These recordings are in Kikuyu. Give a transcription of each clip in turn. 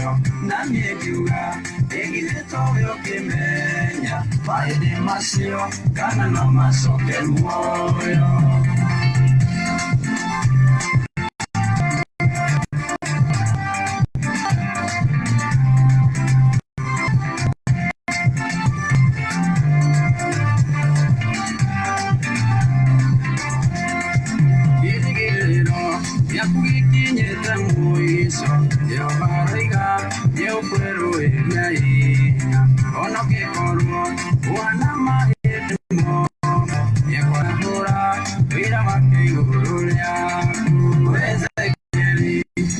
Muoyo. Na niĩ ngiuga, ĩ githĩ towe ũkĩmenya mahĩndĩ macio kana no macoke muoyo. Kĩĩrĩgĩrĩro gĩaku gĩkinyĩte mũico, Jehova aroiga nĩũkwĩrũĩria hinya, ona ũngĩkorwo ũhana mahĩndĩ momũ, nĩekwarahũra wĩra wake igũrũ rĩaku. Ezekieli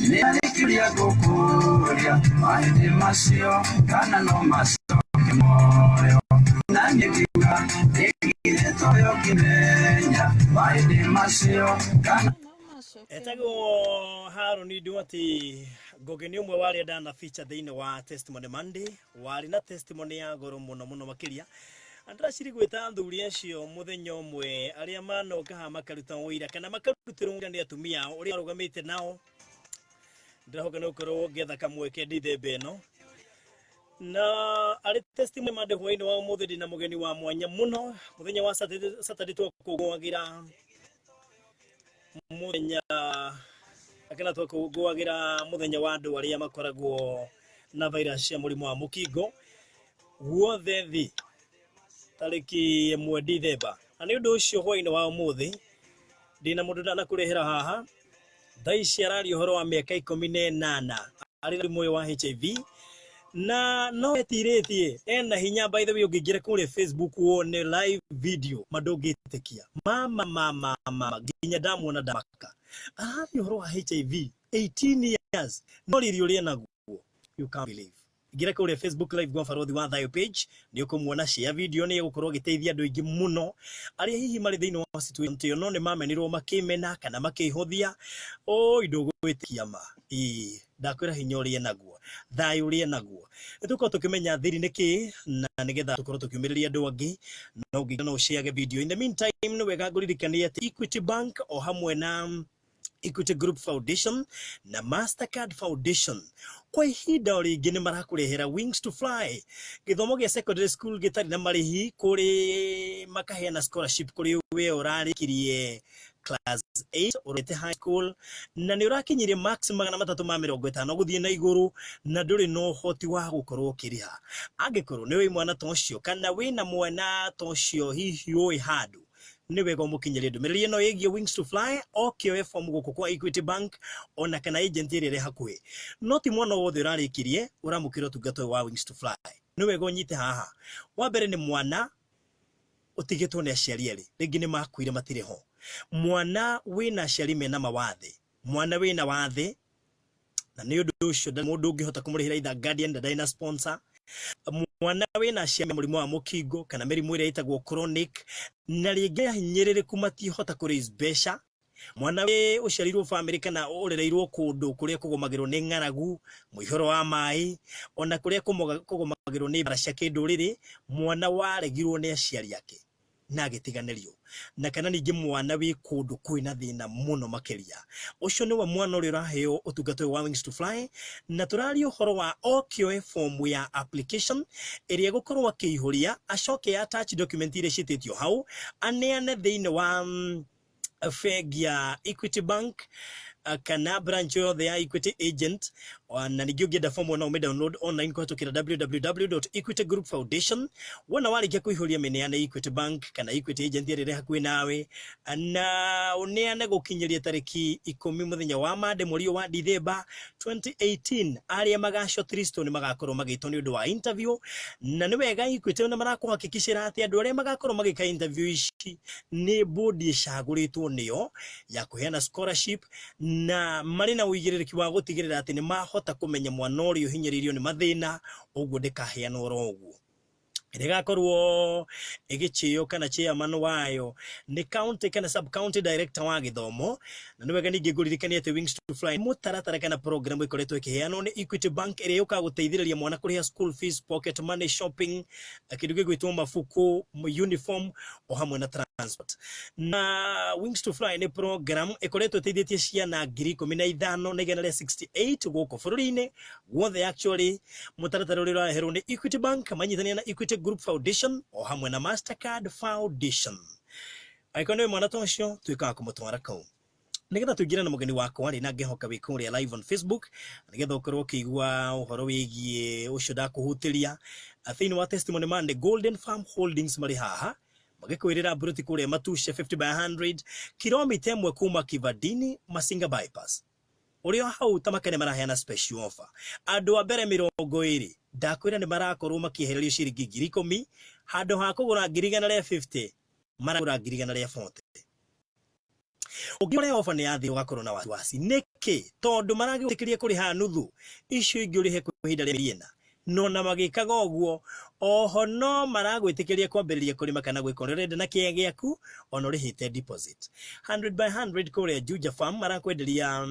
nĩ arĩ kĩũria ngũkũũria, mahĩndĩ macio kana no macoke muoyo? Na niĩ ngiuga, ĩ githĩ towe ũkĩmenya mahĩndĩ macio kana Etagwo Harũni Nduati Ngũgĩ, nĩ ũmwe wa arĩa ndana feature thĩinĩ wa Testimony Monday, warĩ na testimony ya goro mũno mũno makĩria. Na ndĩraciri gwĩta athuri acio mũthenya ũmwe arĩa manoka haha makaruta ũira kana makarutĩrwo ũira nĩ atumia ao ũrĩa marũgamĩte nao. Ndĩrahoka nĩ gũkorwo ngĩetha kamweke ndithemba ĩno na arĩ testimony Monday hwainĩ wa ũmũthĩ. Ndĩna mũgeni wa mwanya mũno. Mũthenya wa Saturday twakũngũagĩra mũthenya kana twakũngũagĩra mũthenya wa andũ arĩa makoragwo na virus cia mũrimũ wa mũkingo guothe thĩ tarĩki 1 Dithemba. Na nĩ ũndũ ũcio hwainĩ wa ũmũthĩ ndĩna mũndũ ndanakũrehera haha. Thaa ici araria ũhoro wa mĩaka 18 arĩ na mũrimũ ũyũ wa HIV na no etirĩtie ena hinya. By the way, ũngĩingĩra kũrĩa Facebook wone live video ma ndũngĩtĩkia. Mama mama mama, nginya ndamuona ndamaka. Araria ũhoro wa HIV 18 years no riri ũrĩa naguo, you can't believe. Ingĩra kũrĩa Facebook live gwa Barothi wa Thayo page, nĩ ũkũmuona. Share video, nĩ ĩgũkorwo ĩgĩteithia andũ aingĩ mũno arĩa hihi marĩ thĩinĩ wa situation ĩyo no nĩ mamenirwo makĩmena kana makĩhũthia. Oi, ndũgwĩtĩkia ma. Ĩĩ, ndakwĩra hinya ũrĩa naguo, thayũ ũrĩa naguo. Nĩ tũkorwo tũkĩmenya thiri nĩ kĩĩ na nĩgetha tũkorwo tũkĩũmĩrĩria andũ angĩ. No ũngĩingĩra no ũshare video. In the meantime, nĩ wega ngũririkanie atĩ Equity Bank o hamwe na Equity Group Foundation na Mastercard Foundation kwa ihinda o rĩngĩ nĩ marakũrehera Wings to Fly, gĩthomo gĩa secondary school gĩtarĩ na marĩhi, kũrĩ makaheana scholarship kũrĩ we ũrarĩkirie class 8, ũrete high school na nĩ ũrakinyirie max 350 gũthiĩ na igũrũ na ndũrĩ na ũhoti wa gũkorwo ũkĩrĩha. Angĩkorwo nĩ wĩ mwana ta ũcio kana wĩna mwana ta ũcio hihi ũĩ handũ, nĩ wega ũmũkinyĩrie ndũmĩrĩri ĩno ĩgiĩ Wings to Fly, oke oe fomu gũkũ kwa Equity Bank ona kana agent ĩrĩa ĩrĩ hakuhĩ. No ti mwana wothe ũrarĩkirie ũramũkĩra ũtungata ũyũ wa Wings to Fly. Nĩ wega ũnyite haha. Wa mbere nĩ mwana ũtigĩtwo nĩ aciari erĩ, rĩngĩ nĩ makuire matirĩ ho, mwana wĩna aciari mena mawathe, mwana wĩna wathe na nĩ ũndũ ũcio ndarĩ mũndũ ũngĩhota kũmũrĩhĩra, either guardian ndarĩ na sponsor, mwana wĩna aciari mũrimũ wa mũkingo kana mĩrimũ ĩrĩa ĩtagwo chronic na rĩngĩ ahinyĩrĩrĩku matihota kũ raise mbeca, mwana wĩ ũciarĩirwo bamĩrĩ kana ũrereirwo kũndũ kũrĩa kũgũmagĩrwo nĩ ng'aragu, mũihũro wa maĩ, ona kũrĩa kũgũmagĩrwo nĩ mbara cia kĩndũrĩrĩ, mwana waregirwo nĩ aciari ake na agĩtiganĩrio, na kana ningĩ mwana wĩ kũndũ kwĩna thĩna mũno makĩria. Ũcio nĩwe mwana ũrĩa ũraheo ũtungata ũyũ wa Wings to Fly. Na tũraria ũhoro wa okĩoe fomu ya application ĩrĩa egũkorwo akĩihũria, acoke attach document iria ciĩtĩtio hau, aneane thĩinĩ wa bengi ya Equity Bank kana branch yothe ya Equity agent. Na ningĩ ũngĩenda form no ũmĩ download online kũhetũkĩra www.equitygroupfoundation. Wona warĩkia kũihũria, mĩneane Equity Bank kana Equity agent ĩrĩa ĩrĩ hakuhĩ nawe, na ũneane gũkinyĩria tarĩki 10 mũthenya wa Monday mweri ũyũ wa Dithemba 2018. Arĩa maga shortlist nĩ magakorwo magĩtwo nĩ ũndũ wa interview. Na nĩ wega Equity nĩ marakũhakikicĩra atĩ andũ arĩa magakorwo magĩka interview ici nĩ board ĩcagũrĩtwo nĩo ya kũheana scholarship, na marĩ na ũigĩrĩrĩki wa gũtigĩrĩra atĩ nĩ mahota kũmenya mwana ũrĩa ũhinyĩrĩirio nĩ mathĩna, ũguo ndĩkaheanwo oro ũguo. Ĩrĩa ĩgakorwo ĩgĩchĩo kana chairman wayo nĩ county kana sub county director wa gĩthomo. Na nĩ wega ningĩ ngũririkanie atĩ Wings to Fly mũtaratara kana program ĩkoretwo ĩkĩheanwo nĩ Equity Bank ĩrĩa yũkaga gũteithĩrĩria mwana kũrĩha school fees, pocket money, shopping, kĩndũ gĩgwĩtwo mabuku, uniform o hamwe na transport. Na Wings to Fly nĩ program ĩkoretwo ĩteithĩtie ciana 15,168 gũkũ bũrũri-inĩ guothe. Actually, mũtaratara ũrĩa ũraheirwo nĩ Equity Bank manyitania na Equity Group Foundation o hamwe na Mastercard Foundation. Angĩkorwo nĩ mwana ta ũcio, tuĩkaga kũmũtwara kũu nigetha tuingire na mũgeni wakwa rĩ, na ngĩhoka wĩ kũrĩa live on Facebook nigetha ũkorwo ũkĩigua ũhoro wĩgiĩ ũcio ndakũhutĩria thĩinĩ wa Testimony Monday. Golden Farm Holdings marĩ haha magĩkwĩrĩra mburoti kũrĩa Matushe, 50 by 100, kilomita 1 kuma Kivandini Masinga bypass. Ũrĩa hau ta makene maraheana special offer, andũ a mbere 20 ndakwĩra nĩ marakorwo makĩehererio ciringi 10,000. Handũ ha kũgũra 150,000, maragũra 140,000. Ũngĩũrĩa ofa nĩ yathira, ũgakorwo na wasiwasi nĩkĩ? Tondũ maragĩtĩkĩria kũrĩha nuthu, icio ingĩ ũrĩhe kwa ihinda rĩa mĩeri 4. No na magĩkaga ũguo, oho no maragwĩtĩkĩria kwambĩrĩria kũrĩma kana gwĩka ũrĩa ũrenda na kĩea gĩaku ona ũrĩhĩte deposit. 100 by 100 kũrĩa Juja Farm marakwenderia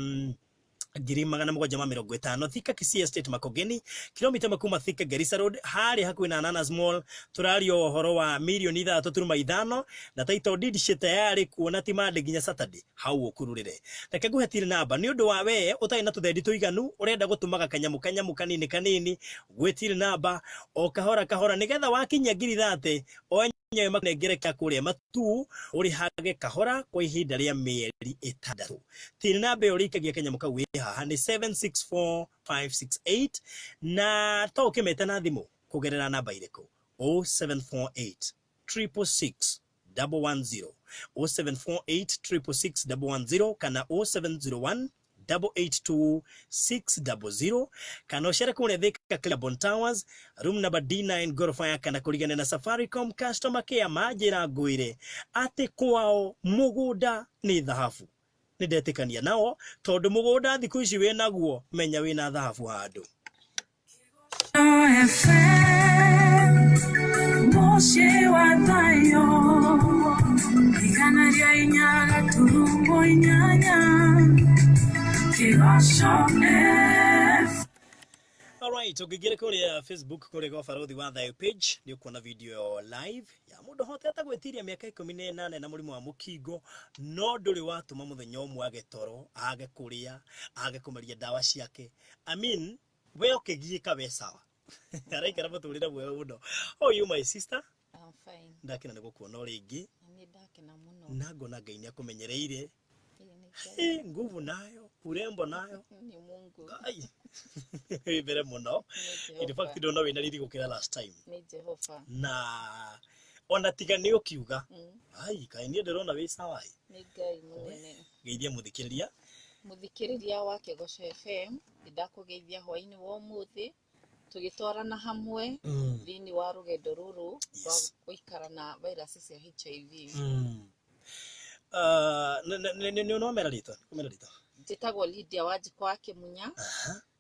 750,000. Thika Kisii Estate Makongeni, kilomita 1 kuma Thika Garissa Road, harĩa hakuhĩ na Ananas Mall, tũraria ũhoro wa mirioni 6.5, na title deed ciĩ tayari kuona ti Monday nginya Saturday hau ũkururĩre. Reke nguhe till number nĩ ũndũ wa we ũtarĩ na tũthendi tũiganu, ũrenda gũtũmaga kanyamũ kanyamũ kanini kanini gwĩ till number o kahora kahora, nĩgetha wakinyia 30,000 o enyewe makunengere kĩa kũrĩa matu, ũrĩhage kahora kwa ihinda rĩa mĩeri 6. Till number ĩyo ũrĩikagia kanyamũ kau wĩ haha nĩ 764568, na to ũkĩmete na thimũ kũgerera namba irĩkũ? 0748 666 110, 0748 666 110, kana 0701 882 600, kana ũcere kũrĩa Thika Claiborne Towers, room number D9, gorofa ya kana, kũrigana na Safaricom customer care. Manjĩra ngwĩre atĩ kwao mũgũnda nĩ thahabu. Nĩ ndetĩkania nao, tondũ mũgũnda thikũ ici wĩ naguo, menya wĩna thahabu handũ. FM, mũciĩ wa thayũ, 104.8 Kĩgoco FM. Alright, ũngĩingĩra kũrĩa Facebook, kũrĩa gwa Barothi wa Thayo page, nĩ ũkuona video live ya mũndũ hotete gwĩtiria mĩaka 18 na mũrimũ wa mũkingo, no ndũrĩ watũma mũthenya ũmwe age toro, age kũrĩa, age kũmeria ndawa ciake. I mean, we ũkĩgiĩka we sawa, araikara mũtũrĩre mwega mũno. How are you, my sister? I'm fine. Ndakena nĩ gũkuona o rĩngĩ. Na nĩ ndakena mũno. Na ngona Ngai nĩ akũmenyereire. Ĩĩ, nĩ Ngai. Nguvu nayo, urembo nayo. Nĩ Mungu. Ngai wĩ mbere mũno. Nĩ In fact, Jehova. ndona wĩna riri gũkĩra last time. Nĩ Jehova. Na ona tiga nĩ ũkiuga, ai kaĩ niĩ ndĩrona wĩ sawa ĩ. Nĩ Ngai mũnene. Geithia mũthikĩrĩria. Mũthikĩrĩria wa Kĩgoco FM, nĩ ndakũgeithia hwaĩ-inĩ wa ũmũthĩ, tũgĩtwarana hamwe thĩinĩ wa rũgendo rũrũ rwa gũikara na virus cia HIV. Nĩ nomera rĩtwa, kũmera rĩtwa? Njĩtagwo Lydia Wanjikũ wa Kĩmunya,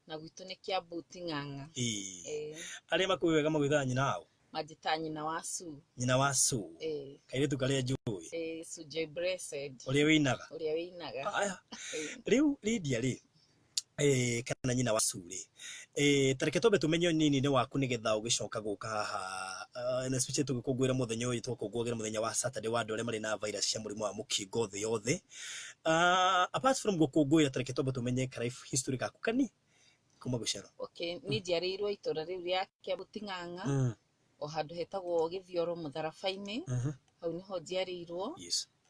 na gwitũ nĩ Kiambu Ting'ang'a. Ĩĩ. Ĩĩ. Arĩa makũĩ wega magwĩtaga nyina wao? Manjĩtaga nyina wa Sue. Nyina wa Sue. Ĩĩ. Kairĩtu karĩa njũĩ. Ĩĩ, Sue Joy Blessed. Ũrĩa wĩinaga. Ũrĩa wĩinaga. Aya. Ĩĩ. Rĩu Lydia rĩ, kana nyina wa Sue rĩ, tareke twambe tũmenye nini-inĩ waku, nĩgetha ũgĩcoka gũka haha, na especially tũgĩkũngũĩra mũthenya ũyũ twakũngũagĩra mũthenya wa Saturday wa andũ arĩa marĩ na virus cia mũrimũ wa mũkingo thĩ yothe. Apart from gũkũngũĩra, tareke twambe tũmenye ka life history gaku kani kuma gũciarwo. Okay, niĩ njiarĩirwo itũra rĩu rĩa Kiambu Ting'ang'a, o handũ hetagwo Gĩthioro mũtharaba-inĩ. Hau nĩho njiarĩirwo.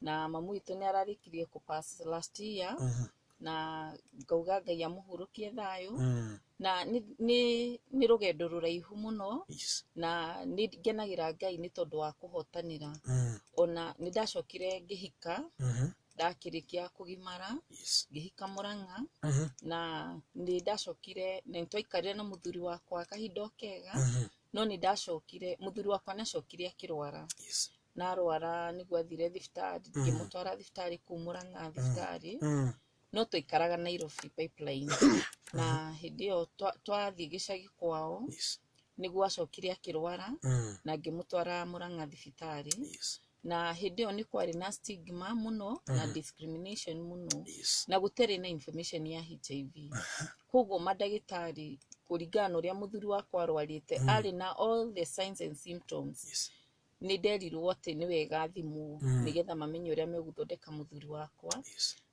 Na mamu witũ nĩ ararĩkirie kũ pass last year, na ngauga Ngai amũhurũkie thayũ. Na nĩ rũgendo rũraihu mũno, na nĩ ngenagĩra Ngai nĩ tondũ wa kũhotanĩra. Ona nĩ ndacokire ngĩhika, ndakĩrĩkia kũgimara, ngĩhika Mũrang'a, na nĩ ndacokire na nĩ twaikarire na mũthuri wakwa kahinda o kega, no nĩ ndacokire, mũthuri wakwa nĩ acokire akĩrwara. Na arwara nĩguo athire thibitarĩ, ngĩmũtwara thibitarĩ kũu Mũrang'a thibitarĩ, no twaikaraga Nairobi Pipeline, na hĩndĩ ĩyo twathiĩ gĩcagi kwao. Nĩguo acokire akĩrwara na ngĩmũtwara Murang'a thibitarĩ. Na hĩndĩ ĩyo nĩ kwarĩ na stigma mũno na discrimination mũno na gũtiarĩ na information ya HIV. Koguo mandagĩtarĩ kũringana na ũrĩa mũthuri wakwa arwarĩte arĩ na all the signs and symptoms. Nĩ nderirwo atĩ nĩ wega thimwo nĩgetha mamenye ũrĩa megũthondeka mũthuri wakwa.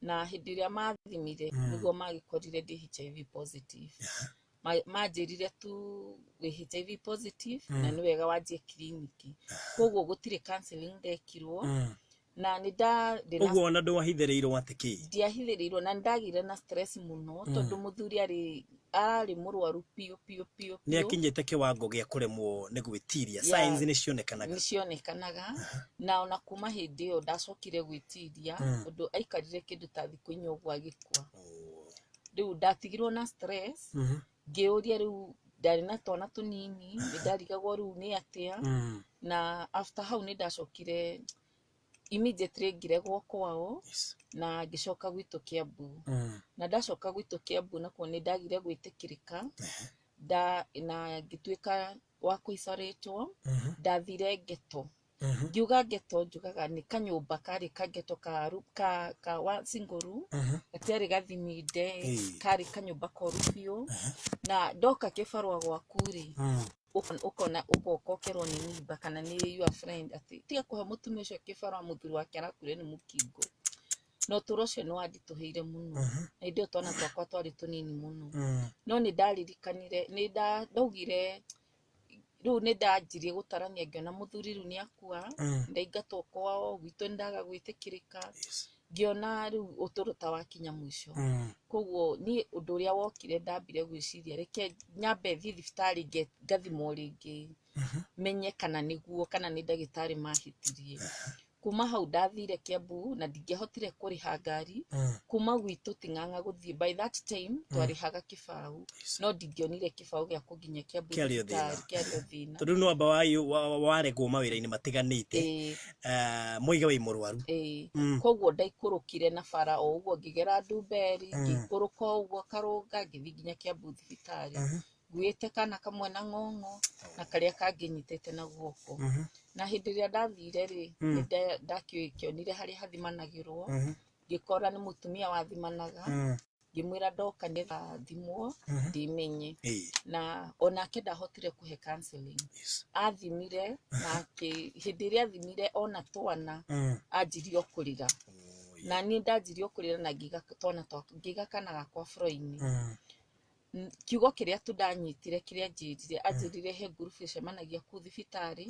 Na hĩndĩ ĩrĩa mathimire nĩguo magĩkorire ndĩ HIV positive. Manjĩrire tu wĩ HIV positive na nĩ wega wanjie kiriniki. Koguo gũtirĩ counseling ndekirwo na nĩ ndarĩ na Ũguo ona ndwahithĩrĩirwo atĩ kĩ? Ndiahithĩrĩirwo na nĩndagĩire na stress mũno tondũ mũthuri ararĩ mũrwaru biũ biũ biũ Nĩ biũ. Akinyĩte kĩwango gĩa kũremwo nĩ gwĩtiria? Signs nĩ cionekanaga? Nĩ cionekanaga, na ona kuma hĩndĩ ĩyo ndacokire gwĩtiria ũndũ aikarire kĩndũ ta thikũ 4 ũguo agĩkua. Rĩu ndatigirwo na stress ngĩũria, rĩu ndarĩ na twana tũnini, nĩ ndarigagwo rĩu nĩ atĩa. Na after hau nĩ ndacokire immediately ngĩregwo kwao na ngĩcoka gwitũ Kiambu. Na ndacoka gwitũ Kiambu nakuo nĩ ndagire gwĩtĩkĩrĩka na ngĩtuĩka wa kũicoretwo. Ndathire ghetto. Ngiuga ghetto njugaga nĩ kanyũmba karĩ ka ghetto ka wa single room, gatiarĩ gathiminde. Karĩ kanyũmba koru biũ, na ndoka kĩbarũa gwaku rĩ, ũkona ũgoka ũkerwo nĩ neighbor kana nĩ your friend atĩ tiga kũhe mũtumia ũcio kĩbarũa, mũthuri wake arakuire nĩ mũkingo. Na ũtũũro ũcio nĩ wanditũhĩire mũno, na hĩndĩ ĩyo twana twakwa twarĩ tũnini mũno. No nĩ ndaririkanire, nĩ ndaugire rĩu nĩ ndanjirie gũtarania, ngĩona mũthuri rĩu nĩ akua, ndaingatwo kwao gwitũ, nĩ ndaga gwĩtĩkĩrĩka, ngĩona rĩu ũtũũro ta wakinya mũico. Koguo niĩ ũndũ ũrĩa wokire, ndambire gwĩciria reke nyambe thiĩ thibitarĩ ngathimwo rĩngĩ menye kana nĩguo kana nĩ ndagĩtarĩ mahĩtirie. Kuma hau ndathire Kiambu na ndingĩahotire kũrĩha ngari kuma gwitũ Ting'ang'a gũthiĩ. By that time twarĩhaga kĩbaũ, no ndingĩonire kĩbaũ gĩa kũnginya Kiambu Kĩarĩ o thibitarĩ. thĩna. Kĩarĩ o thĩna. Tondũ nĩ wamba waregwo mawĩra-inĩ matiganĩte. Moiga wĩ mũrwaru. Ĩĩ. Koguo ndaikũrũkire na bara o ũguo, ngĩgera Ndumberi, ngĩikũrũka o ũguo Karũnga, ngĩthiĩ nginya Kiambu thibitarĩ nguĩte kana kamwe na ng'ong'o na karĩa kangĩ nyitĩte na guoko. Na hĩndĩ ĩrĩa ndathire rĩ, nĩ ndakĩonire harĩa hathimanagĩrwo, ngĩkora nĩ mũtumia wathimanaga. Ngĩmwĩra ndoka nĩgetha thimwo ndimenye. Na onake ndahotire kũhe counseling. Athimire na hĩndĩ ĩrĩa athimire ona twana anjirie o kũrĩra, na niĩ ndanjirie o kũrĩra na ngĩiga twana twakwa, ngĩiga kana gakwa floor-inĩ. Kiugo kĩrĩa tu ndanyitire kĩrĩa anjĩrire, anjĩrire he ngurubu ĩcemanagia kũu thibitarĩ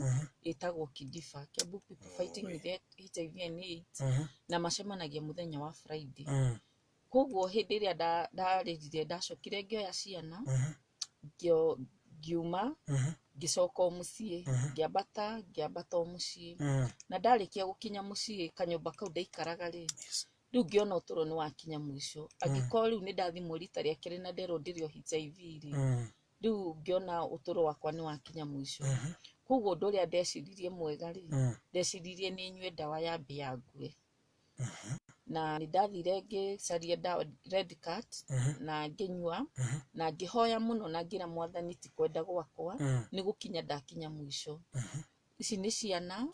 ĩtagwo Kidifa, Kiambu People Fighting with HIV and AIDS, na macemanagia mũthenya wa Friday. Koguo hĩndĩ ĩrĩa ndarĩrire, ndacokire ngĩoya ciana, ngiuma, ngĩcoka o mũciĩ, ngĩambata o mũciĩ. Na ndarĩkia gũkinya mũciĩ kanyũmba kau ndaikaraga rĩ, rĩu ngĩona ũtũũro nĩ wakinya mũico. Angĩkorwo rĩu nĩ ndathimwo rita rĩa kerĩ na nderwo ndĩrĩ o HIV rĩ, rĩu ngĩona ũtũũro wakwa nĩ wakinya mũico. Koguo ũndũ ũrĩa ndeciririe mwega rĩ, ndeciririe nĩ nyue ndawa ya mbĩa ngue. Na nĩ ndathire ngĩcaria ndawa Red Cat na ngĩnyua na ngĩhoya mũno na ngĩra Mwathani ti kwenda gwakwa, nĩ gũkinya ndakinya mũico. Ici nĩ ciana,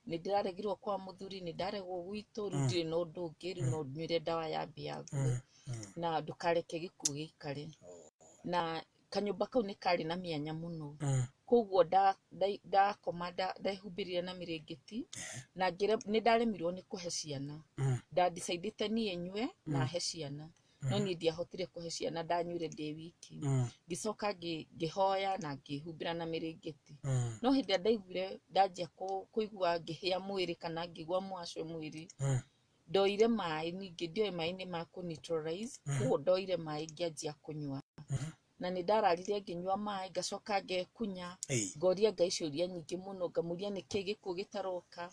nĩ ndĩraregirwo kwa mũthuri, nĩ ndaregwo gwitũ, rĩu ndirĩ na ũndũ ũngĩ, rĩu no nyuire ndawa ya mbĩa ngue na ndũkareke gĩkuũ gĩikare. Na kanyũmba kau nĩ karĩ na mĩanya mũno, koguo ndakoma ndehumbĩrire na mĩrĩngĩti na nĩ ndaremirwo nĩ kũhe ciana. Ndandicaidĩte niĩ nyue na he ciana, no niĩ ndiahotire kũhe ciana, ndanyuire ndĩ wiki. Ngĩcoka ngĩhoya na ngĩhumbĩra na mĩrĩngĩti. No hĩndĩ ĩrĩa ndaiguire ndanjia kũigua ngĩhĩa mwĩrĩ kana ngĩigua mũwasho mwĩrĩ, ndoire maĩ. Ningĩ ndioĩ maĩ nĩ ma kũ neutralize, koguo ndoire maĩ ngĩanjia kũnyua na nĩ ndararire ngĩnyua maĩ, ngacoka ngekunya, ngoria Ngai ciũria nyingĩ mũno, ngamũria nĩkĩ gĩkuũ gĩtaroka.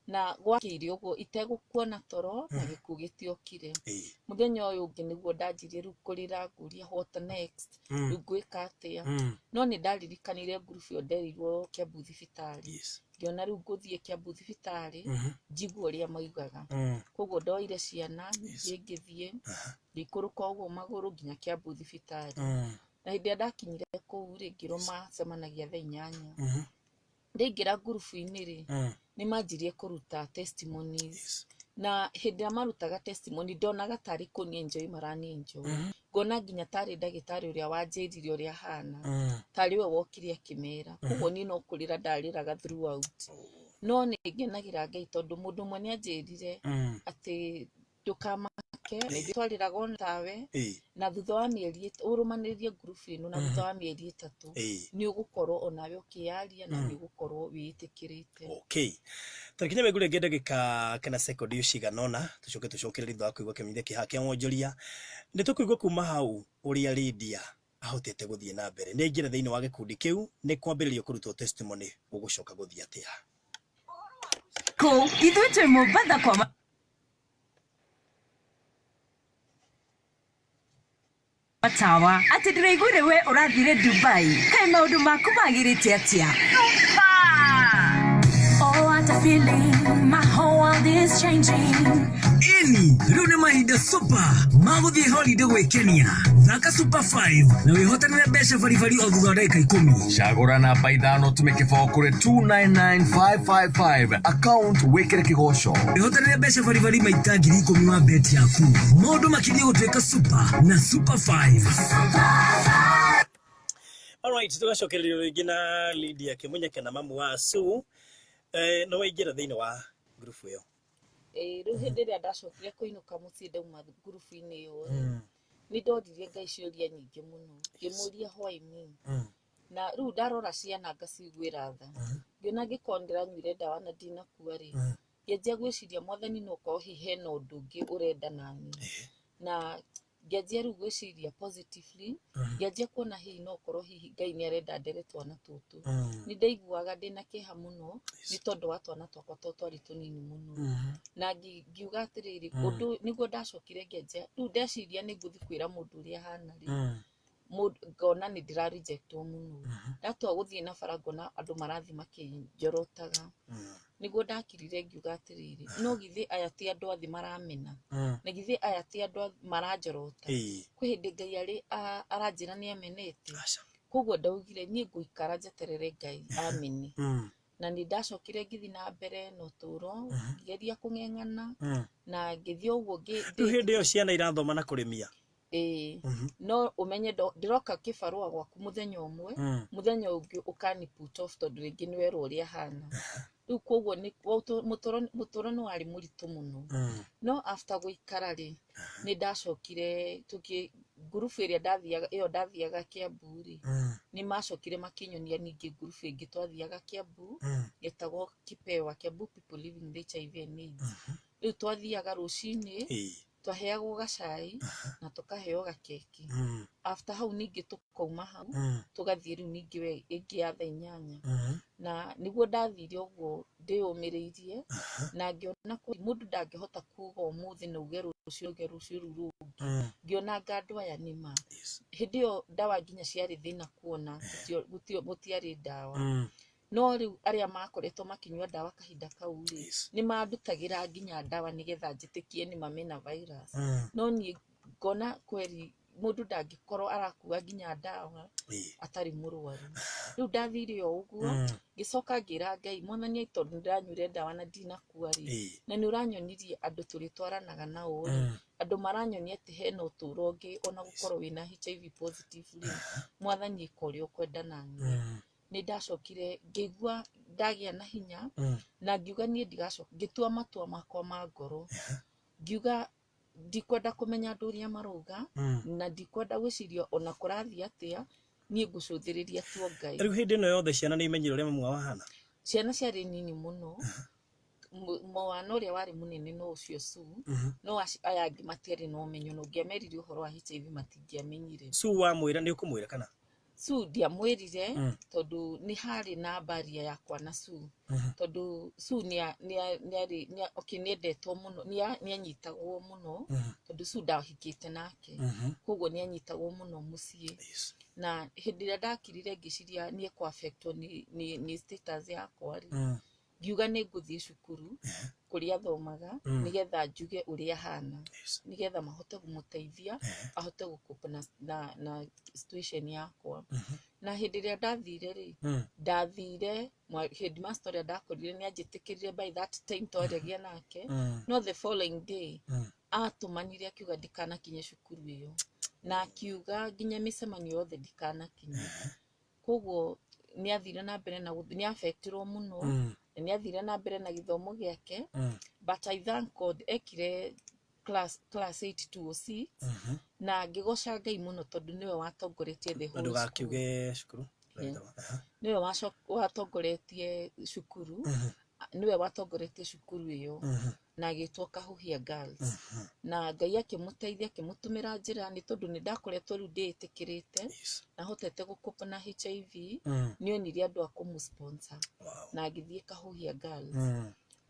Na gwakĩire ũguo itegũkuona toro na gĩkuũ gĩtiokire. Mũthenya ũyũ ũngĩ nĩguo ndanjirie rĩu kũrĩra, ngũria what next, rĩu ngwĩka atĩa? No nĩ ndaririkanire ngurubu ĩyo nderirwo Kiambu thibitarĩ. Ngĩona rĩu ngũthiĩ Kiambu thibitarĩ njigue ũrĩa maugaga. Koguo ndoire ciana ningĩ ngĩthiĩ, ngĩikũrũka ũguo magũrũ nginya Kiambu thibitarĩ. Na hĩndĩ ĩrĩa ndakinyire kũu rĩ, ngĩrwo macemanagia thaa 8. Ndaingĩra ngurubu-inĩ rĩ, nĩ manjirie kũruta testimonies. Na hĩndĩ ĩrĩa marutaga testimony, ndonaga tarĩ kũni enjoy marani enjoy. Ngona nginya tarĩ ndagĩtarĩ ũrĩa wanjĩrire ũrĩa hana, tarĩ we wokire akĩmera. Koguo niĩ no kũrĩra ndarĩraga throughout. No nĩ ngenagĩra Ngai tondũ mũndũ ũmwe nĩ anjĩrire atĩ ndũkamake, twarĩraga o tawe, na thutha wa mĩeri ũrũmanĩrĩrie ngurubu ĩno, na thutha wa mĩeri 3 nĩ ũgũkorwo onawe ũkĩyaria na nĩ ũgũkorwo wĩĩtĩkĩrĩte. Okay, tũkinya mĩgũrũ ĩngĩ ndagĩka kana sekondi cigana ũna, tũcoke tũcokererie thutha wa kũigua kĩmenyithia kĩhaha kĩa wonjoria. Nĩ tũkũigua kuma hau ũrĩa Lydia ahotete gũthiĩ na mbere. Nĩ aingĩra thĩinĩ wa gĩkundi kĩu, nĩ kwambĩrĩrio kũrutwo testimony, gũgũcoka gũthiĩ atĩa. Kũ ithuĩ twĩ Mombatha kwa matawa atĩ ndĩraiguire we ũrathire Dubai, kaĩ maũndũ maku magĩrĩte atĩa? Oh, what a feeling, my whole world is changing. Ĩni, rĩu nĩ mahinda super magũthiĩ holiday gwĩkenia. Thaka Super 5 na wĩhotanĩre mbeca baribari o thutha wa ndagĩka 10. Cagũra namba 5 tume kĩbao kũrĩ 299555 account wĩkĩre kĩgoco. Wĩhotanĩre mbeca baribari maita 10,000 wa bet yaku. Maũndũ makĩria gũtuĩka super na Super 5. Alright, tũgacokereria rĩngĩ na Lydia Kĩmunyeke na mamu wa Sue. Nĩ waingĩra thĩinĩ wa ngurubu ĩyo? Ĩĩ, rĩu hĩndĩ ĩrĩa ndacokire kũinũka mũciĩ ndauma ngurubu-inĩ ĩyo rĩ, nĩ ndoririe Ngai ciũria nyingĩ mũno, ngĩmũria why me. Na rĩu ndarora ciana ngaciguĩra tha, ngĩona angĩkorwo ndĩranyuire ndawa na ndinakua rĩ, ngĩanjia gwĩciria Mwathani no korwo hihi hena ũndũ ũngĩ ũrenda naniĩ. Na ngĩanjia rĩu gwĩciria positively, ngĩanjia kuona hihi no korwo hihi Ngai nĩ arenda ndere twana tũtũ. Nĩ ndaiguaga ndĩna kĩeha mũno nĩ tondũ wa twana twakwa tondũ twarĩ tũnini mũno. Na ngiuga atĩrĩrĩ, ũndũ nĩguo ndacokire ngĩanjia rĩu ndeciria nĩ ngũthiĩ kwĩra mũndũ ũrĩa hana rĩ, ngona nĩ ndĩra rejectwo mũno. Ndatua gũthiĩ na bara ngona andũ marathiĩ makĩnjorotaga. Nĩguo ndakirire ngiuga atĩrĩrĩ, no githĩ aya ti andũ a thĩ maramena, na githĩ aya ti andũ a maranjorota. Kwĩ hĩndĩ Ngai arĩ aranjĩra nĩ amenete. Koguo ndaugire niĩ ngũikara njeterere Ngai amene. Na nĩ ndacokire ngĩthiĩ na mbere na ũtũũro, ngĩgeria kũng'eng'ana na ngĩthiĩ ũguo. Rĩu hĩndĩ ĩyo ciana irathoma na kũrĩmia? Ĩĩ, no ũmenye ndĩroka kĩbarũa gwaku mũthenya ũmwe, mũthenya ũngĩ ũkani put off tondũ rĩngĩ nĩ werwo ũrĩa hana. Rĩu koguo nĩ mũtũro nĩ warĩ mũritũ mũno. No after gũikara rĩ, nĩ ndacokire tũkĩ ngurubu ĩrĩa ndathiaga ĩyo ndathiaga Kiambu rĩ, nĩ macokire makĩnyonia ningĩ ngurubu ĩngĩ twathiaga Kiambu yetagwo Kipewa, Kiambu People Living with HIV and AIDS. Rĩu twathiaga rũcinĩ, twaheagwo gacai na tũkaheo gakeki. After hau ningĩ tũkauma hau, tũgathiĩ rĩu ningĩ we ĩngĩ ya thaa 8. Na nĩguo ndathire ũguo ndĩyũmĩrĩirie, na ngĩona mũndũ ndangĩhota kuga ũmũthĩ na uge rũciũ, uge rũciũ rũu rũngĩ. Ngĩona anga andũ aya nĩ ma. Hĩndĩ ĩyo ndawa nginya ciarĩ thĩna kuona, gũtiarĩ ndawa. No rĩu arĩa makoretwo makĩnyua ndawa kahinda kau rĩ, nĩ mandutagĩra nginya ndawa nĩgetha njĩtĩkie nĩ ma mena virus. No niĩ ngona kweri mũndũ ndangĩkorwo arakua nginya ndawa atarĩ mũrwaru. Rĩu ndathire o ũguo, ngĩcoka ngĩra Ngai, Mwathani, tondũ nĩndĩranyuire ndawa na ndinakua rĩ, na nĩ ũranyonirie andũ tũrĩtwaranaga nao rĩ, andũ maranyonia atĩ hena ũtũũro ũngĩ ona gũkorwo wĩna HIV positive rĩ, Mwathani ĩka ũrĩa ũkwenda naniĩ. Nĩ ndacokire ngĩigua ndagĩa na hinya, na ngiuga niĩ ndigacoka, ngĩtua matua makwa ma ngoro, ngiuga ndikwenda kũmenya andũ ũrĩa marauga, na ndikwenda gwĩciria ona kũrathiĩ atĩa, niĩ ngũcũthĩrĩria tu Ngai. Rĩu hĩndĩ ĩno yothe ciana nĩ imenyire ũrĩa mamu wao ahana? Ciana ciarĩ nini mũno. Mwana ũrĩa warĩ mũnene no ũcio Sue, no aya angĩ matiarĩ na ũmenyo, na ũngĩamerire ũhoro wa HIV matingĩamenyire. Sue wamwĩra nĩ ũkũmwĩra kana? Sue ndiamwĩrire, tondũ nĩ harĩ na barrier yakwa na Sue, tondũ Sue okay, nĩendetwo mũno, nĩanyitagwo mũno, tondũ Sue ndahikĩte nake, koguo nĩanyitagwo mũno mũciĩ. Na hĩndĩ ĩrĩa ndakirire ngĩciria nĩ ekũ affectwo nĩ status yakwa rĩ, Ngiuga nĩ ngũthiĩ cukuru kũrĩa athomaga nĩgetha njuge ũrĩa ahana, nĩgetha mahote kũmũteithia ahote gũcope na situation yakwa. Na hĩndĩ ĩrĩa ndathire rĩ, ndathire headmaster ũrĩa ndakorire nĩ anjĩtĩkĩrire by that time twaragia nake, no the following day atũmanire akiuga ndikanakinye cukuru ĩyo, na akiuga nginya mĩcemanio yothe ndikanakinye. Koguo nĩ athire na mbere na nĩ affectirwo mũno, na nĩ athire na mbere na gĩthomo gĩake, but I thank God ekire class 8206, na ngĩgoca Ngai mũno tondũ nĩwe watongoretie the Na whole school. Ndũgakiuge cukuru. Nĩwe watongoretie cukuru, nĩwe watongoretie cukuru ĩyo na agĩtwo Kahuhia Girls. Na Ngai akĩmũteithia, akĩmũtũmĩra njĩra, nĩ tondũ nĩ ndakoretwo rĩu ndĩĩtĩkĩrĩte na hotete gũcope na HIV, nĩ onire andũ a kũmũ-sponsor na agĩthiĩ Kahuhia Girls.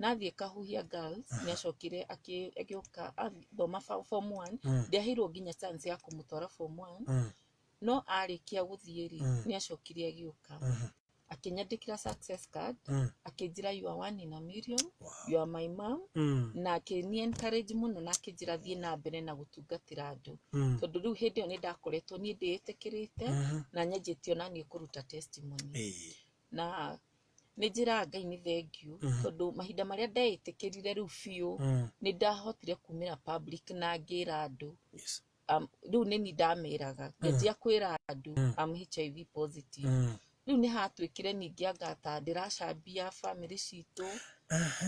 Nathiĩ Kahuhia Girls, nĩ acokire agĩũka athoma form 1. Ndiaheirwo nginya chance ya kũmũtwara form 1, no arĩkia gũthiĩ rĩ, nĩ acokire agĩũka akĩnyandĩkĩra success card, akĩnjĩra, "You are one in a million. You are my mom." Na akĩni encourage mũno na akĩnjĩra thiĩ na mbere na gũtungatĩra andũ, tondũ rĩu hĩndĩ ĩyo nĩ ndakoretwo niĩ ndĩĩtĩkĩrĩte na nyanjĩtie ona niĩ kũruta testimony. Na nĩ njĩraga Ngai nĩ thank you, tondũ mahinda marĩa ndeĩtĩkĩrire rĩu biũ, nĩ ndahotire kumĩra public na ngĩra andũ. Rĩu nĩ ni ndameraga, ngĩanjia kwĩra andũ am HIV positive. Rĩu nĩ hatuĩkire ningĩ anga ta ndĩracambia family citũ,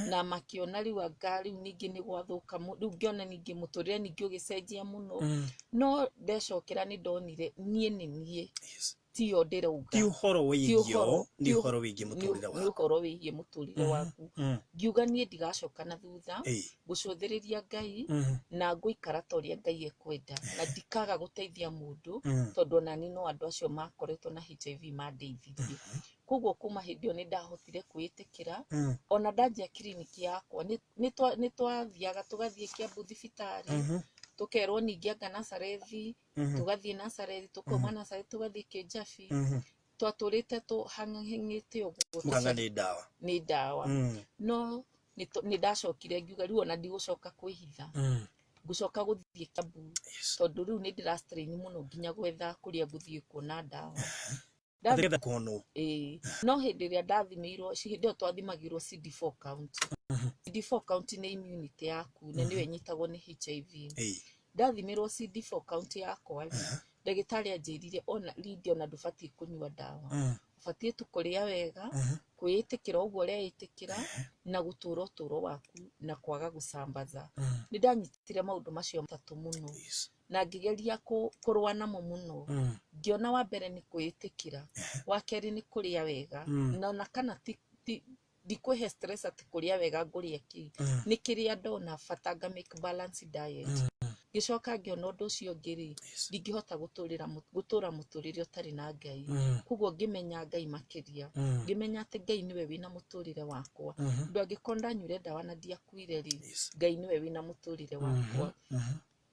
na makĩona rĩu anga rĩu ningĩ nĩ gwathũka rĩu ngĩona ningĩ mũtũrĩre ningĩ ũgĩcenjia mũno. No ndecokera nĩ ndonire niĩ nĩ niĩ, tiyo ndĩrauga. Ti ũhoro Ti wĩgiĩ nĩ ũhoro wĩgiĩ mũtũrĩre nĩ waku. Ũhoro wĩgiĩ mũtũrĩre waku. Ngiuga niĩ ndigacoka na thutha, ngũcũthĩrĩria Ngai na ngũikara ta ũrĩa Ngai ekwenda, na ndikaga gũteithia mũndũ, tondũ ona niĩ no andũ acio makoretwo na HIV mandeithirie. Koguo kuma hĩndĩ ĩyo nĩ ndahotire kwĩĩtĩkĩra. Ona ndanjia kiriniki yakwa, nĩ twathiaga tũgathiĩ Kiambu thibitarĩ, tũkerwo ningĩ anga Nazarethi, tũgathiĩ Nazarethi, tũkauma Nazarethi tũgathiĩ Kĩnjabi. Twatũrĩte tũhang'ang'ĩte ũguo. Mũhang'a nĩ ndawa. Nĩ ndawa. No nĩ ndacokire ngiuga rĩu ona ndigũcoka kwĩhitha, ngũcoka gũthiĩ Kiambu, tondũ rĩu nĩ ndĩra strain mũno nginya gwetha kũrĩa ngũthiĩ kuona ndawa. Nĩgetha kuonwo. Ĩĩ, no hĩndĩ ĩrĩa ndathimĩirwo, hĩndĩ ĩyo twathimagĩrwo CD4 count. CD4 count nĩ immunity yaku na nĩyo ĩnyitagwo nĩ HIV. Ndathimĩrwo CD4 count yakwa rĩ, ndagĩtarĩ anjĩrire ona Lydia, ona ndũbatiĩ kũnyua ndawa, ũbatiĩ tu kũrĩa wega, kwĩĩtĩkĩra ũguo ũreĩtĩkĩra, na gũtũra ũtũro waku na kwaga gũcambaza. Nĩ ndanyitire maũndũ macio matatũ mũno na ngĩgeria kũrũa namo mũno. Ngĩona wa mbere nĩ kwĩĩtĩkĩra, wa kerĩ nĩ kũrĩa wega, na ona kana ti ndikwĩhe stress atĩ kũrĩa wega ngũrĩa kĩ, nĩ kĩrĩa ndona bata nga make balanced diet. Ngĩcoka ngĩona ũndũ ũcio ũngĩ rĩ, ndingĩhota gũtũra mũtũrĩre ũtarĩ na Ngai. Koguo ngĩmenya Ngai makĩria, ngĩmenya atĩ Ngai nĩwe wĩna mũtũrĩre wakwa, ũndũ angĩkorwo ndanyuire ndawa na ndiakuire rĩ, Ngai nĩwe wĩna mũtũrĩre wakwa.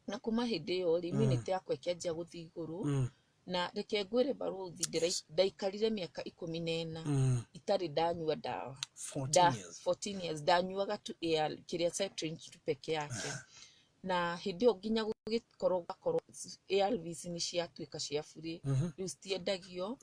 Na kuma hĩndĩ ĩyo rĩ, immunity yakwa ĩkĩanjia gũthiĩ igũrũ. Na reke ngwĩre barũthi, ndaikarire mĩaka 14 itarĩ ndanyua ndawa. 14 years. 14 years ndanyuaga tu AR kĩrĩa Septrin tu peke yake. Na hĩndĩ ĩyo nginya gũgĩkorwo gwakorwo ARVs nĩ ciatuĩka cia burĩ, rĩu citiendagio,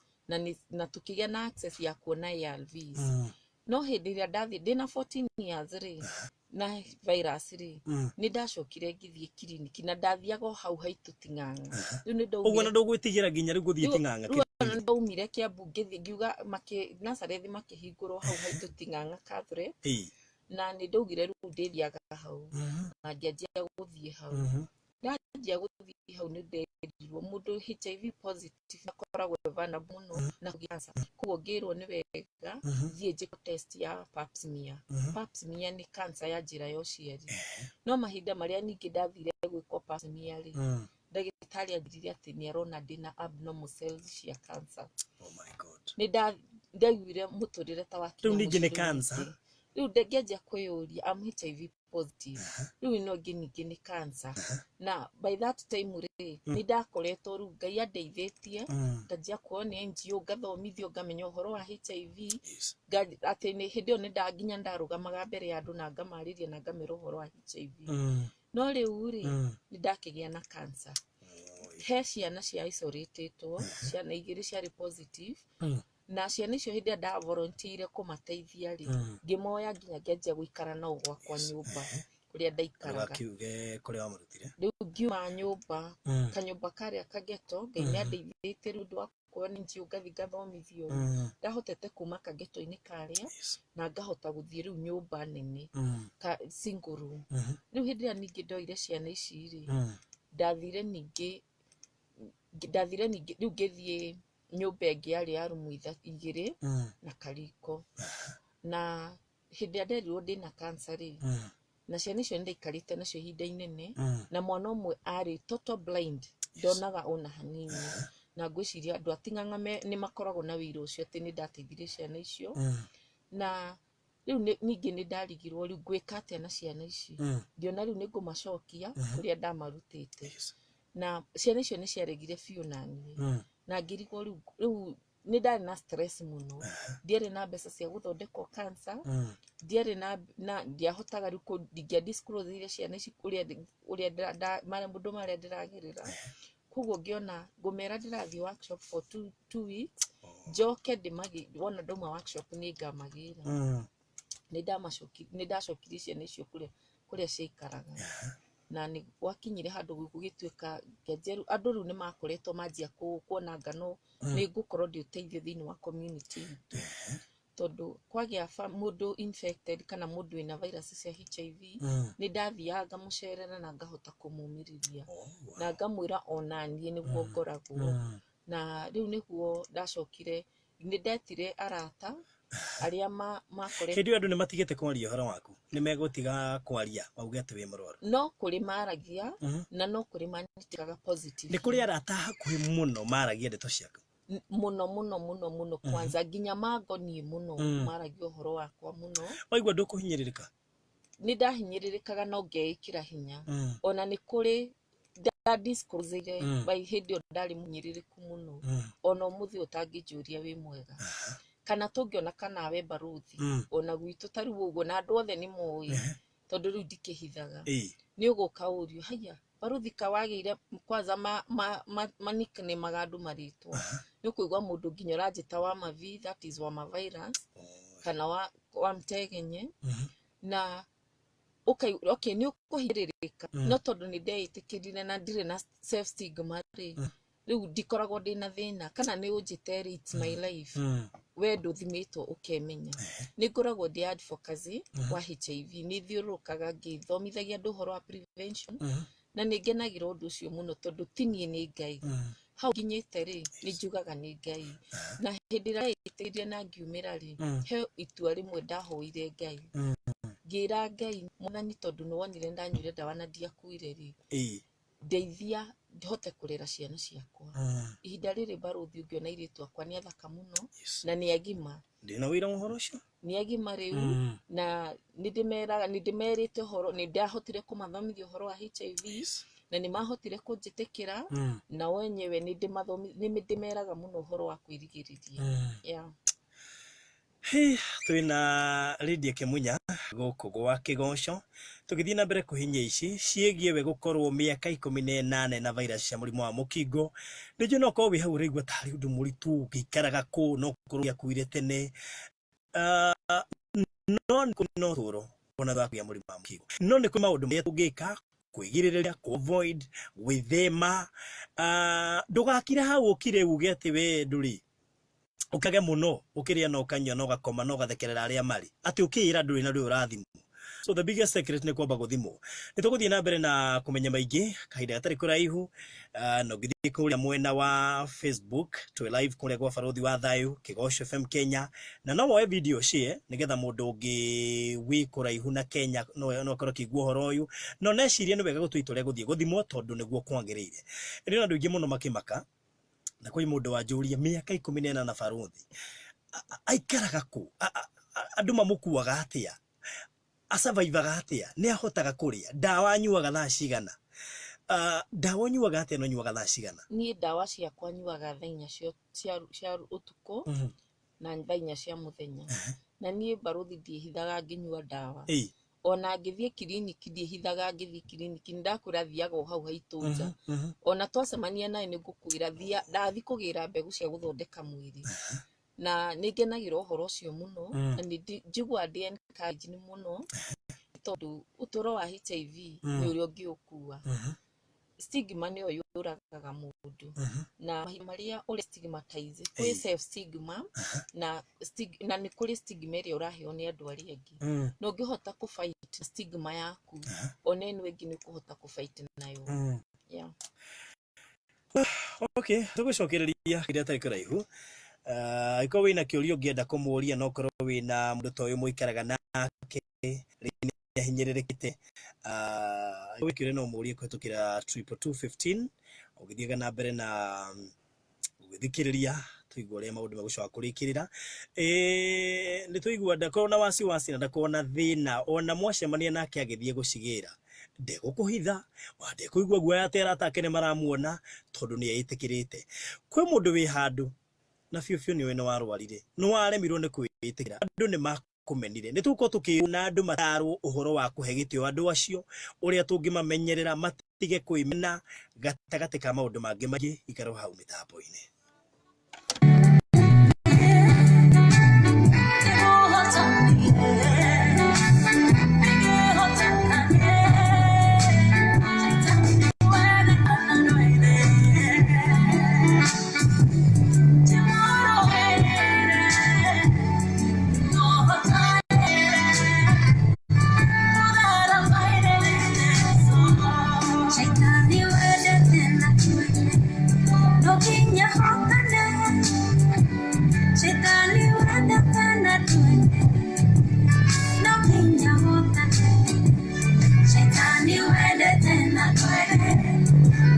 na tũkĩgĩa na access ya kuona ARVs. No hĩndĩ ĩrĩa ndathiĩ ndĩna 14 years rĩ, na virus rĩ, nĩ ndacokire ngĩthiĩ kiriniki, na ndathiaga o hau haitũ Ting'ang'a. Rĩu nĩ Ũguo na ndaumire ndũgwĩtigĩra nginya rĩu gũthiĩ Ting'ang'a? Rĩu ona nĩ ndaumire Kiambu ngĩthiĩ ngiuga Nazarethi makĩhingũrwo hau haitũ Ting'ang'a Catholic, na nĩ ndaugire rĩu ndĩthiaga hau, na ngĩanjia gũthiĩ hau. Ndanjia gũthiĩ hau, nĩ nderirwo mũndũ HIV positive akoragwo e vulnerable mũno na kũgĩa cancer. Koguo ngĩrwo nĩ wega thiĩ njĩkwo test ya pap smear. Pap smear nĩ cancer ya njĩra ya ũciari. No mahinda marĩa ningĩ ndathire gwĩkwo pap smear rĩ, ndagĩtarĩ anjĩrire atĩ nĩ arona ndĩna abnormal cells cia cancer. Oh my God. Nĩ ndaiguire mũtũrĩre ta wakinya Rĩu ningĩ nĩ mũico-inĩ. cancer? Rĩu ngĩanjia kwĩyũria, am HIV Positive. Rĩu ĩno ĩngĩ ningĩ nĩ cancer. Na by that time rĩ, nĩ ndakoretwo rĩu Ngai andeithĩtie, nganjia kuoywo nĩ NGO, ngathomithio, ngamenya ũhoro wa HIV, atĩ nĩ hĩndĩ ĩyo nĩ nginya ndarũgamaga mbere ya andũ na ngamarĩria na ngamera ũhoro wa HIV. No rĩu rĩ, nĩ ndakĩgĩa na cancer. He ciana cia isolatĩtwo, ciana igĩrĩ ciarĩ positive, na ciana icio hĩndĩ ĩrĩa nda volunteer kũmateithia rĩ, ngĩmoya nginya ngĩanjia gũikara nao gwakwa nyũmba kũrĩa ndaikaraga. Ndũgakiuge kũrĩa wamũrutire. Rĩu ngiuma nyũmba, kanyũmba karĩa kageto, Ngai nĩ andeithĩtie rĩu ũndũ wa kuoywo nĩ NGO ngathiĩ ngathomithio rĩ, ndahotete kuma kageto-inĩ karĩa na ngahota gũthiĩ rĩu nyũmba nene, ka single room. Rĩu hĩndĩ ĩrĩa ningĩ ndoire ciana ici rĩ, ndathire ningĩ rĩu ngĩthiĩ nyũmba ĩngĩ yarĩ ya rumu igĩrĩ na kariko. Na hĩndĩ ĩrĩa nderirwo ndĩna cancer rĩ, na ciana icio nĩ ndaikarĩte nacio ihinda inene, na mwana ũmwe arĩ total blind, ndonaga ona hanini. Na ngwĩciria andũ a Ting'ang'a nĩ makoragwo na wĩira ũcio atĩ nĩ ndateithirie ciana icio. Na rĩu ningĩ nĩ ndarigirwo rĩu ngwĩka atĩa na ciana ici. Ngĩona rĩu nĩ ngũmacokia kũrĩa ndamarutĩte. Na ciana icio nĩ ciaregire biũ naniĩ. Na ngĩrigwo rĩu nĩ ndarĩ na stress mũno. Ndiarĩ na mbeca cia gũthondekwo cancer, ndiarĩ na ndiahotaga rĩu ndingĩa disclose ire ciana ici ũrĩa maũndũ marĩa ndĩragerera. Koguo ngĩona ngũmera ndĩrathiĩ workshop for 2 weeks, njoke ndĩmagĩ wona ndauma workshop nĩ ngamagĩra. Nĩ ndacokirie ciana icio kũrĩa ciaikaraga. Na nĩ gwakinyire handũ gũgĩtuĩka ngĩanjia rĩu andũ rĩu nĩ makoretwo manjia kuona ngano nĩ ngũkorwo ndĩ ũteithio thĩinĩ wa community itũ, tondũ kwagĩa mũndũ infected kana mũndũ wĩna virus cia HIV, nĩ ndathiaga ngamũcerera na ngahota kũmũmĩrĩria na ngamwĩra onaniĩ nĩguo ngoragwo. Na rĩu nĩguo ndacokire nĩ ndetire arata arĩa makoretwo. Hĩndĩ ĩyo andũ nĩ matigĩte kwaria ũhoro waku, nĩ megũtiga kwaria mauge atĩ wĩ mũrwaru? No kũrĩ maragia na no kũrĩ manyitĩkaga positive. Nĩ kũrĩ arata hakuhĩ mũno maragia ndeto ciaku? Mũno mũno mũno mũno, kwanza nginya mangoniĩ mũno, maragia ũhoro wakwa mũno. Waigua ndũkũhinyĩrĩrĩka? Nĩ ndahinyĩrĩrĩkaga no ngeĩkĩra hinya. Ona nĩ kũrĩ nda disclose by hĩndĩ ĩyo ndarĩ mũhinyĩrĩrĩku mũno. Ona ũmũthĩ ũtangĩnjũria wĩ mwega kana tũngĩona kana we baruthi, ona gwitũ ta rĩu ũguo na andũ othe nĩ moĩ, tondũ rĩu ndikĩhithaga. Nĩ ũgũka ũrio, "Haiya, baruthi kawagĩire?" Kwanza ma nickname andũ marĩtwa, nĩ ũkũigua mũndũ nginya ũranjĩta wa mavi, that is wa mavirus, kana wa mtegenye na okay, nĩ ũkũhinyĩrĩrĩka, no tondũ nĩ ndeĩtĩkĩrire na ndirĩ na self stigma rĩ, rĩu ndikoragwo ndĩna thĩna kana nĩ ũnjĩte rĩ, it's my life. We ndũthimĩtwo ũkemenya. Nĩ ngoragwo ndĩ advocacy wa HIV, nĩ thiũrũrũkaga ngĩthomithagia andũ ũhoro wa prevention, na nĩ ngenagĩra ũndũ ũcio mũno tondũ ti niĩ, nĩ Ngai. Hau nginyĩte rĩ, nĩ njugaga nĩ Ngai. Na hĩndĩ ĩrĩa ndeĩtĩkĩrire na ngiumĩra rĩ, he itua rĩmwe ndahoire Ngai, ngĩra Ngai, "Mwathani, tondũ nĩ wonire ndanyuire ndawa na ndiakuire rĩ, ndeithia hote kũrera ciana ciakwa." Ihinda rĩrĩ, barũthi, ũngĩona airĩtu akwa nĩ athaka mũno na nĩ agima. Ndĩna wĩra ũhoro ũcio. Nĩ agima rĩu, na nĩ ndĩmeraga, nĩ ndĩmerĩte ũhoro, nĩ ndahotire kũmathomithia ũhoro wa HIV na nĩ mahotire kũnjĩtĩkĩra, nao enyewe nĩ ndĩmeraga mũno ũhoro wa kwĩrigĩrĩria, yeah. Hey, twĩna Lydia Kĩmunya gũkũ gwa Kĩgoco tũgĩthiĩ na mbere kũhinyia ici ciĩgiĩ we gũkorwo mĩaka 18 na virus cia mũrimũ wa mũkingo. Nĩnjũĩ no ũkorwo wĩ hau ũraigua tarĩ ũndũ mũritũ ũngĩikaraga kũ, no ũkorwo ũngĩakuire tene. No nĩ kũrĩ na ũtũũro ona thutha wa kũgĩa mũrimũ wa mũkingo, no nĩ kũrĩ maũndũ marĩa tũngĩka kwĩgirĩrĩria, kũ avoid, gwĩthema. Ndũgakire hau ũkire uge atĩ we ndũrĩ ũkage mũno ũkĩrĩa na ũkanyua na ũgakoma na ũgathekerera arĩa marĩ atĩ ũkĩĩra ndũrĩ na ndũrĩ ũrathimwo. So the biggest secret nĩ kwamba gũthimwo. Nĩ tũgũthiĩ na mbere na kũmenya maingĩ kahinda gatarĩ kũraihu. Na ũngĩthiĩ kũrĩa mwena wa Facebook, twĩ live kũrĩa gwa Barũthi wa Thayũ Kĩgoco FM Kenya, na no woe video share nĩgetha mũndũ ũngĩ wĩ kũraihu na Kenya no akorwo akĩigua ũhoro ũyũ. No neciria nĩ wega gũtua itua rĩa gũthiĩ gũthimwo tondũ nĩguo kwagĩrĩire. Ĩrĩ na andũ aingĩ mũno makĩmaka, na kwĩ mũndũ wanjũria, mĩaka 18 na barũthi aikaraga kũ? Andũ mamũkuaga atĩa? Asurvivaga atĩa? Nĩ ahotaga kũrĩa? Ndawa anyuaga thaa cigana? Ndawa ũnyuaga atĩa na ũnyuaga thaa cigana? Niĩ ndawa ciakwa nyuaga thaa 4 cia ũtukũ na thaa 4 cia mũthenya. Na niĩ barũthi ndiĩhithaga ngĩnyua ndawa. Ona ngĩthiĩ kiriniki ndiĩhithaga ngĩthiĩ kiriniki, nĩndakwĩra thiaga o hau haitũ nja. Ona twacemania nawe nĩngũkwĩra ndathi kũgĩra mbegũ cia gũthondeka mwĩrĩ. Na nĩngenagĩra ũhoro ũcio mũno, na nĩ njiguaga ndĩ encouraged mũno, tondũ ũtũro wa HIV nĩ ũrĩa ũngĩũkua. Stigma nĩyo yũragaga mũndũ. Na mahinda marĩa ũrĩ stigmatize, kwĩ self stigma na na nĩ kũrĩ stigma ĩrĩa ũraheo nĩ andũ arĩa angĩ. Na ũngĩhota kũ fight stigma yaku, ona ĩno ĩngĩ nĩ ũkũhota kũ fight nayo. Yeah. Okay, tũgũcokereria kĩrĩa tarĩ kũraihu. Angĩkorwo wĩna kĩũria ũngĩenda kũmũria, no ũkorwo wĩna mũndũ ta ũyũ mũikaraga nake rĩngĩ nĩ ahinyĩrĩrĩkĩte, wĩ kĩũria no ũmũrie kũhetũkĩra 22215 ũgĩthiaga na mbere na gũgĩthikĩrĩria tũigua ũrĩa maũndũ megũcoka kũrĩkĩrĩra. Nĩ tũigua ndakorwo na wasiwasi na ndakorwo na thĩna, ona mwacemania nake agĩthiĩ gũcigĩra ndegũkũhitha, ona ndekũigua guoya atĩ arata ake nĩ maramuona, tondũ nĩ eĩtĩkĩrĩte. Kwĩ mũndũ wĩ handũ na biũ biũ nĩũĩ nĩ warwarire, nĩ waremirwo nĩ kwĩĩtĩkĩra, andũ nĩ makũmenire. Nĩ tũgũkorwo tũkĩona andũ matarwo ũhoro wa kũhe gĩtĩo andũ acio, ũrĩa tũngĩmamenyerera matige kwĩmena gatagatĩ ka maũndũ mangĩ maingĩ. Ikara hau mĩtambo-inĩ. Shaitani wendete na twende, no nginya hotane. Shaitani wendete na twende, no nginya hotane. Shaitani wendete na twende,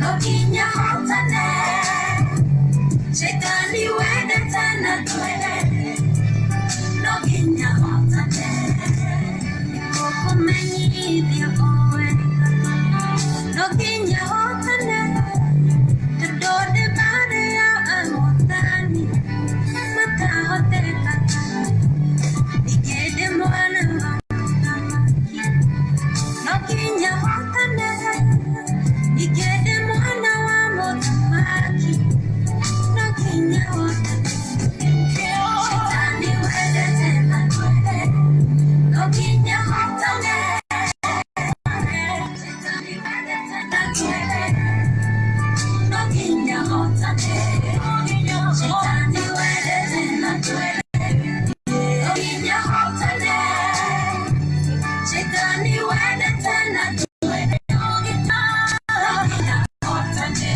no nginya hotane. Shaitani wendete na twende, no nginya hotane. Nĩngũkũmenyithia o wega, no nginya hotane, tondũ ndĩ mbarĩ ya ahotani matahotekaga. Ningĩ ndĩ mwana wa mũthamaki, no nginya hotane. Ningĩ ndĩ mwana wa mũthamaki, no nginya hotane. Shaitani wendete na twende, no nginya hotane. Shaitani wendete na twende, no nginya hotane. Shaitani wendete na twende, no nginya hotane. Shaitani wendete na twende, no nginya hotane.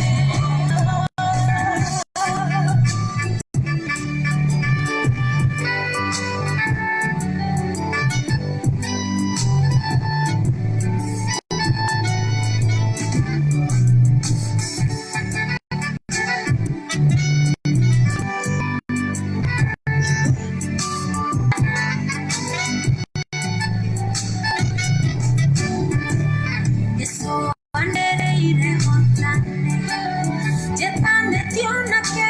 Yesu andereire hotane, njetanĩtio nake,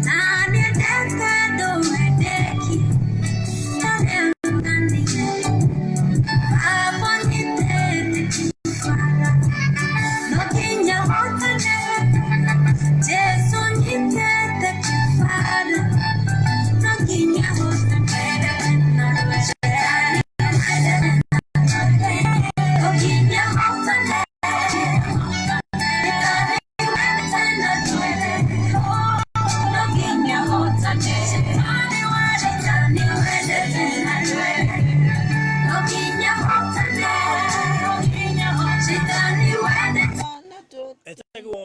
na nĩendete ndũmendeki, tarĩa nganire. Baba nyitĩte kĩbara, no nginya hotane. Jesu nyitĩte kĩbara, no nginya hotane. Shaitani wendete na twende, no nginya hotane. Shaitani wendete na twende, no nginya hotane. Shaitani wendete na twende, no nginya hotane. Shaitani wendete. Etagwo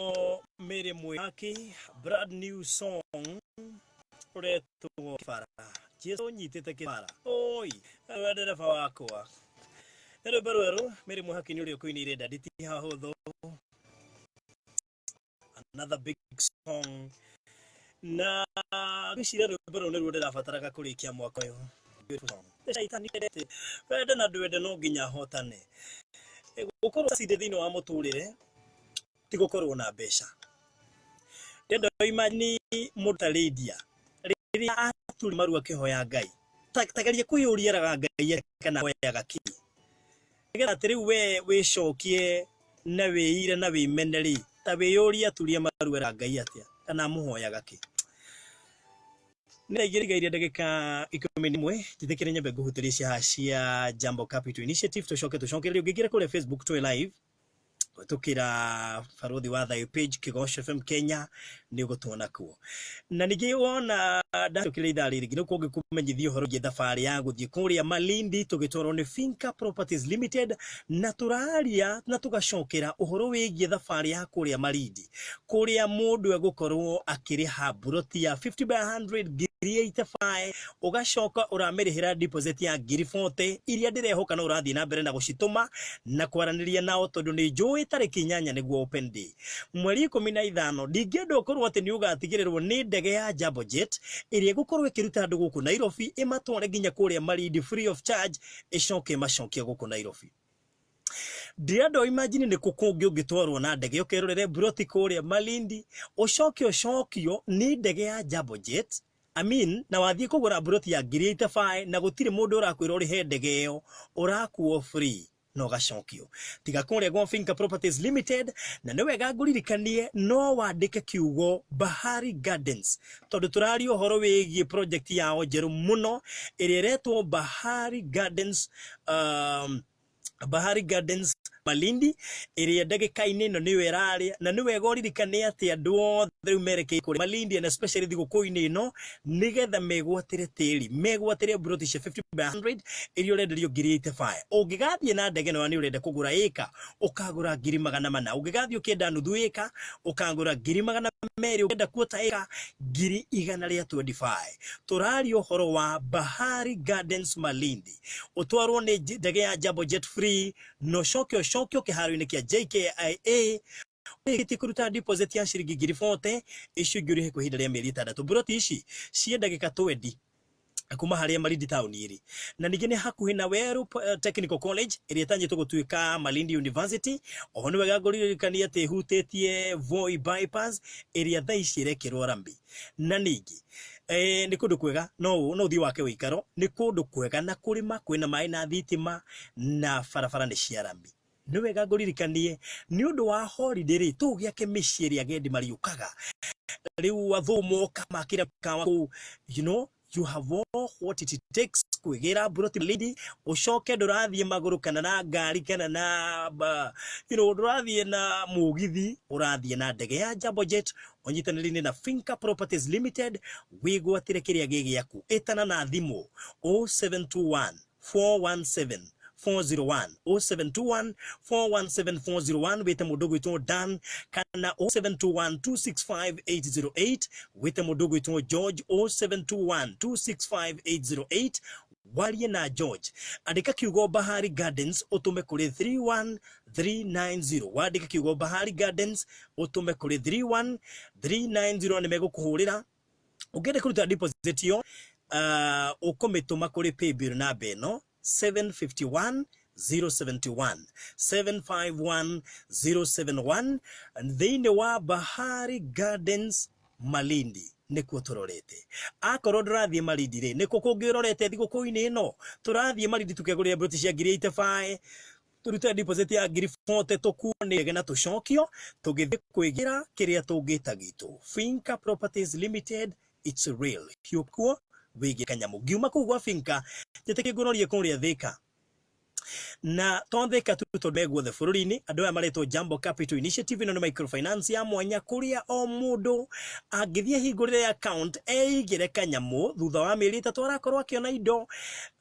Mary Mwihaki, brand new song ũretwo Kĩbara. Jesu nyitĩte kĩbara, oi we ndereba wakwa. Nĩ rwĩmbo rwerũ. Mary Mwihaki nĩ ũrĩa ũkũinĩire Daddy ti hahũthũ, another big song, na ngwĩciria rwĩmbo rũu nĩruo ndĩrabataraga kũrĩkia mwaka ũyũ. Beautiful song. Shaitani endete wende na ndwende no nginya hotane. Gũkorwo cinde thĩinĩ wa mũtũrĩre ti gũkorwo na mbeca. Ndenda imagine mũndũ ta Lydia rĩrĩa aturi maru akĩhoya Ngai, ta geria kwĩyũria eraga Ngai kana ahoyaga kĩ, nĩgetha atĩ rĩu we wĩcokie na wĩire na wĩmene rĩ, ta wĩyũrie aturie maru eraga Ngai atĩa kana amũhoyaga kĩ. Nĩ thaa igĩrĩ igairie ndagĩka 11. Njĩtĩkĩre nyambe ngũhutĩrie cia cia Jambo Capital Initiative, tũcoke tũcokererie. Ũngĩingĩra kũrĩa Facebook twĩ live kũhĩtũkĩra Barũthi wa Thayũ page, Kĩgoco FM Kenya, nĩ ũgũtuona kuo. Na ningĩ wona ndacokire ithaa rĩrĩ nginya kũngĩ kũmenyithia ũhoro wĩgiĩ thabarĩ ya gũthiĩ kũrĩa Malindi tũgĩtwarwo nĩ Finca Properties Limited, na tũraria na tũgacokera ũhoro wĩgiĩ thabarĩ ya kũrĩa Malindi, kũrĩa mũndũ egũkorwo akĩrĩha mburoti ya 50 by 100 ngiri 85, ũgacoka ũramĩrĩhĩra deposit ya ngiri 40 iria ndĩrehoka no ũrathiĩ na mbere na gũcitũma na kwaranĩria nao, tondũ nĩ njũĩ tarĩki 8 nĩguo open day, mweri 15. Ndingĩenda ũkorwo atĩ nĩ ũgatigĩrĩrwo nĩ ndege ya Jambo Jet ĩrĩa ĩgũkorwo ĩkĩruta andũ gũkũ Nairobi ĩmatware nginya kũrĩa Malindi free of charge, ĩcoke ĩmacokie gũkũ Nairobi. Ndĩrenda imagine nĩ kũ kũngĩ ũngĩtwarwo na ndege ũkerorere mburoti kũrĩa Malindi, ũcoke ũcokio nĩ ndege ya Jambo Jet. I mean, na wathiĩ kũgũra mburoti ya ngiri 85 na gũtirĩ mũndũ ũrakwĩra ũrĩhe ndege ĩyo, ũrakuo free na ũgacokio tiga kũrĩa gwa Finca Properties Limited. Na nĩ wega ngũririkanie no wandĩke kiugo Bahari Gardens, tondũ tũraria ũhoro wĩgiĩ project yao njerũ mũno ĩrĩa ĩretwo Bahari Gardens, Bahari Gardens Malindi, ĩrĩa ndagĩka-inĩ ĩno nĩyo ĩrarĩa. Na nĩ wega ũririkane atĩ andũ othe rĩu merekeire kũrĩa Malindi, and especially thigũkũ-inĩ ĩno, nĩgetha megwatĩre tĩri, megwatĩre mburoti cia 50 by 100 iria ũrenderio ngiri 85. Ũngĩgathiĩ na ndege ĩno nĩ ũrenda kũgũra ĩka, ũkagũra ngiri 400. Ũngĩgathiĩ ũkĩenda nuthu ĩka, ũkagũra ngiri 200. Ũngĩenda quarter ĩka, ngiri 125. Tũraria ũhoro wa Bahari Gardens Malindi, ũtwarwo nĩ ndege ya Jambo Jet free na ũcoke ũcokio kĩharo-inĩ kĩa JKIA ũrĩkĩtie kũruta deposit ya ciringi ngiri 40. Icio ingĩ ũrĩhe kwa ihinda rĩa mĩeri 6. Mburoti ici ciĩ ndagĩka 20 kuma harĩa Malindi town ĩrĩ, na ningĩ nĩ hakuhĩ na Weru Technical College ĩrĩa ĩtanyĩtwo gũtuĩka Malindi University. Oho nĩ wega ngũririkania atĩ ĩhutĩtie Voi Bypass ĩrĩa thaa ici ĩrekĩrwo rami. Na ningĩ nĩ kũndũ kwega no ũthiĩ wake ũikaro, nĩ kũndũ kwega na kũrĩma, kwĩna maĩ na thitima na barabara nĩ cia rami. Nĩ wega ngũririkanie nĩ ũndũ wa holiday rĩ, tũgĩake mĩciĩ ĩrĩa agendi mariũkaga rĩu, athũngũ moka makĩra mĩkawa kũu. You have all what it takes kwĩgĩra mburoti Malindi, ũcoke ndũrathiĩ magũrũ kana na ngari kana na ndũrathiĩ na mũgithi, ũrathiĩ na ndege ya Jambo Jet ũnyitanĩri-inĩ na Finca Properties Limited. Wĩgwatĩre kĩrĩa gĩ gĩaku. Ĩtana na thimũ 0721 417 401, 0721 417 401, wĩte mũndũ ũgwĩtwo Dan, kana 0721 265 808, wĩte mũndũ ũgwĩtwo George. 0721 265 808, warie na George. Andĩka kiugo Bahari Gardens ũtũme kũrĩ 31390. Wandĩka kiugo Bahari Gardens ũtũme kũrĩ 31390, nĩ megũkũhũrĩra. Ũngĩenda kũruta deposit ĩyo, ũkũmĩtũma kũrĩ paybill namba ĩno 751 071, 751 071, thĩinĩ wa Bahari Gardens Malindi nĩkuo tũrorete. Akorwo ndũrathiĩ Malindi rĩ, nĩkũ kũngĩ ũrorete thigũkũ-inĩ ĩno? Tũrathiĩ Malindi tũkegũrĩra mburoti cia ngiri 85, tũrute deposit ya ngiri 40, tũkuo nĩ ndege na tũcokio tũgĩthiĩ kwĩgĩra kĩrĩa tũngĩta gitũ. Finca Properties Limited, it's real. Hiũkuo wĩgĩre kanyamũ. Ngiuma kũu gwa Finca, njĩtĩkie ngũrorie kũrĩa Thika, na to Thika tu, tondũ me guothe bũrũri-inĩ. Andũ aya maretwo Jambo Capital Initiative. Ĩno nĩ microfinance ya mwanya kũrĩa o mũndũ angĩthiĩ ahingũrĩre account eigĩre kanyamũ, thutha wa mĩeri 3 arakorwo akĩona indo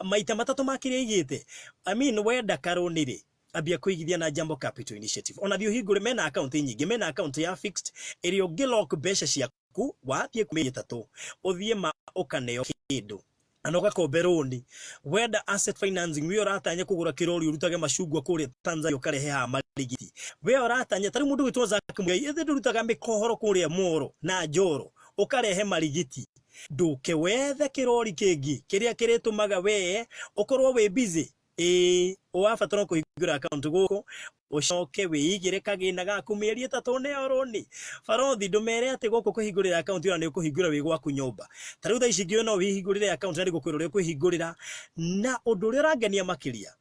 maita matatũ ma kĩrĩa aigĩte. I mean, wenda karũni rĩ, ambia kũigithia na Jambo Capital Initiative. Ona thiĩ ũhingũre, mena account nyingĩ. Mena account ya fixed ĩrĩa ũngĩ lock mbeca ciaku, wathiĩ mĩeri 3 ũthiĩ ma ũkaneo kĩndũ na ũgakombe rũni. Wenda asset financing, we ũratanya kũgũra kĩrori ũrutage macungwa kũrĩa Tanzania ũkarehe haha marigiti, we ũratanya tarĩu mũndũ gwĩtwo Zack Muigai, ĩthĩ ndũrutaga mĩkohoro kũrĩa Moro na Njoro ũkarehe marigiti. Ndũke wethe kĩrori kĩngĩ kĩrĩa kĩrĩtũmaga we ũkorwo wĩ busy. Ĩĩ, ũrabatara kũhingũra account gũkũ ũcoke wĩigĩre kagĩna gaku mĩeri 3 nĩyo rũni. Barothi, ndũmere atĩ gũkũ kũhingũrĩra account ĩyo nĩ ũkũhingũra wĩ gwaku nyũmba. Ta rĩu thaa ici ngĩũĩ no wĩhingũrĩre account na nĩngũkwĩra ũrĩa ũkũhingũrĩra. Na ũndũ ũrĩa ũrangenia makĩria,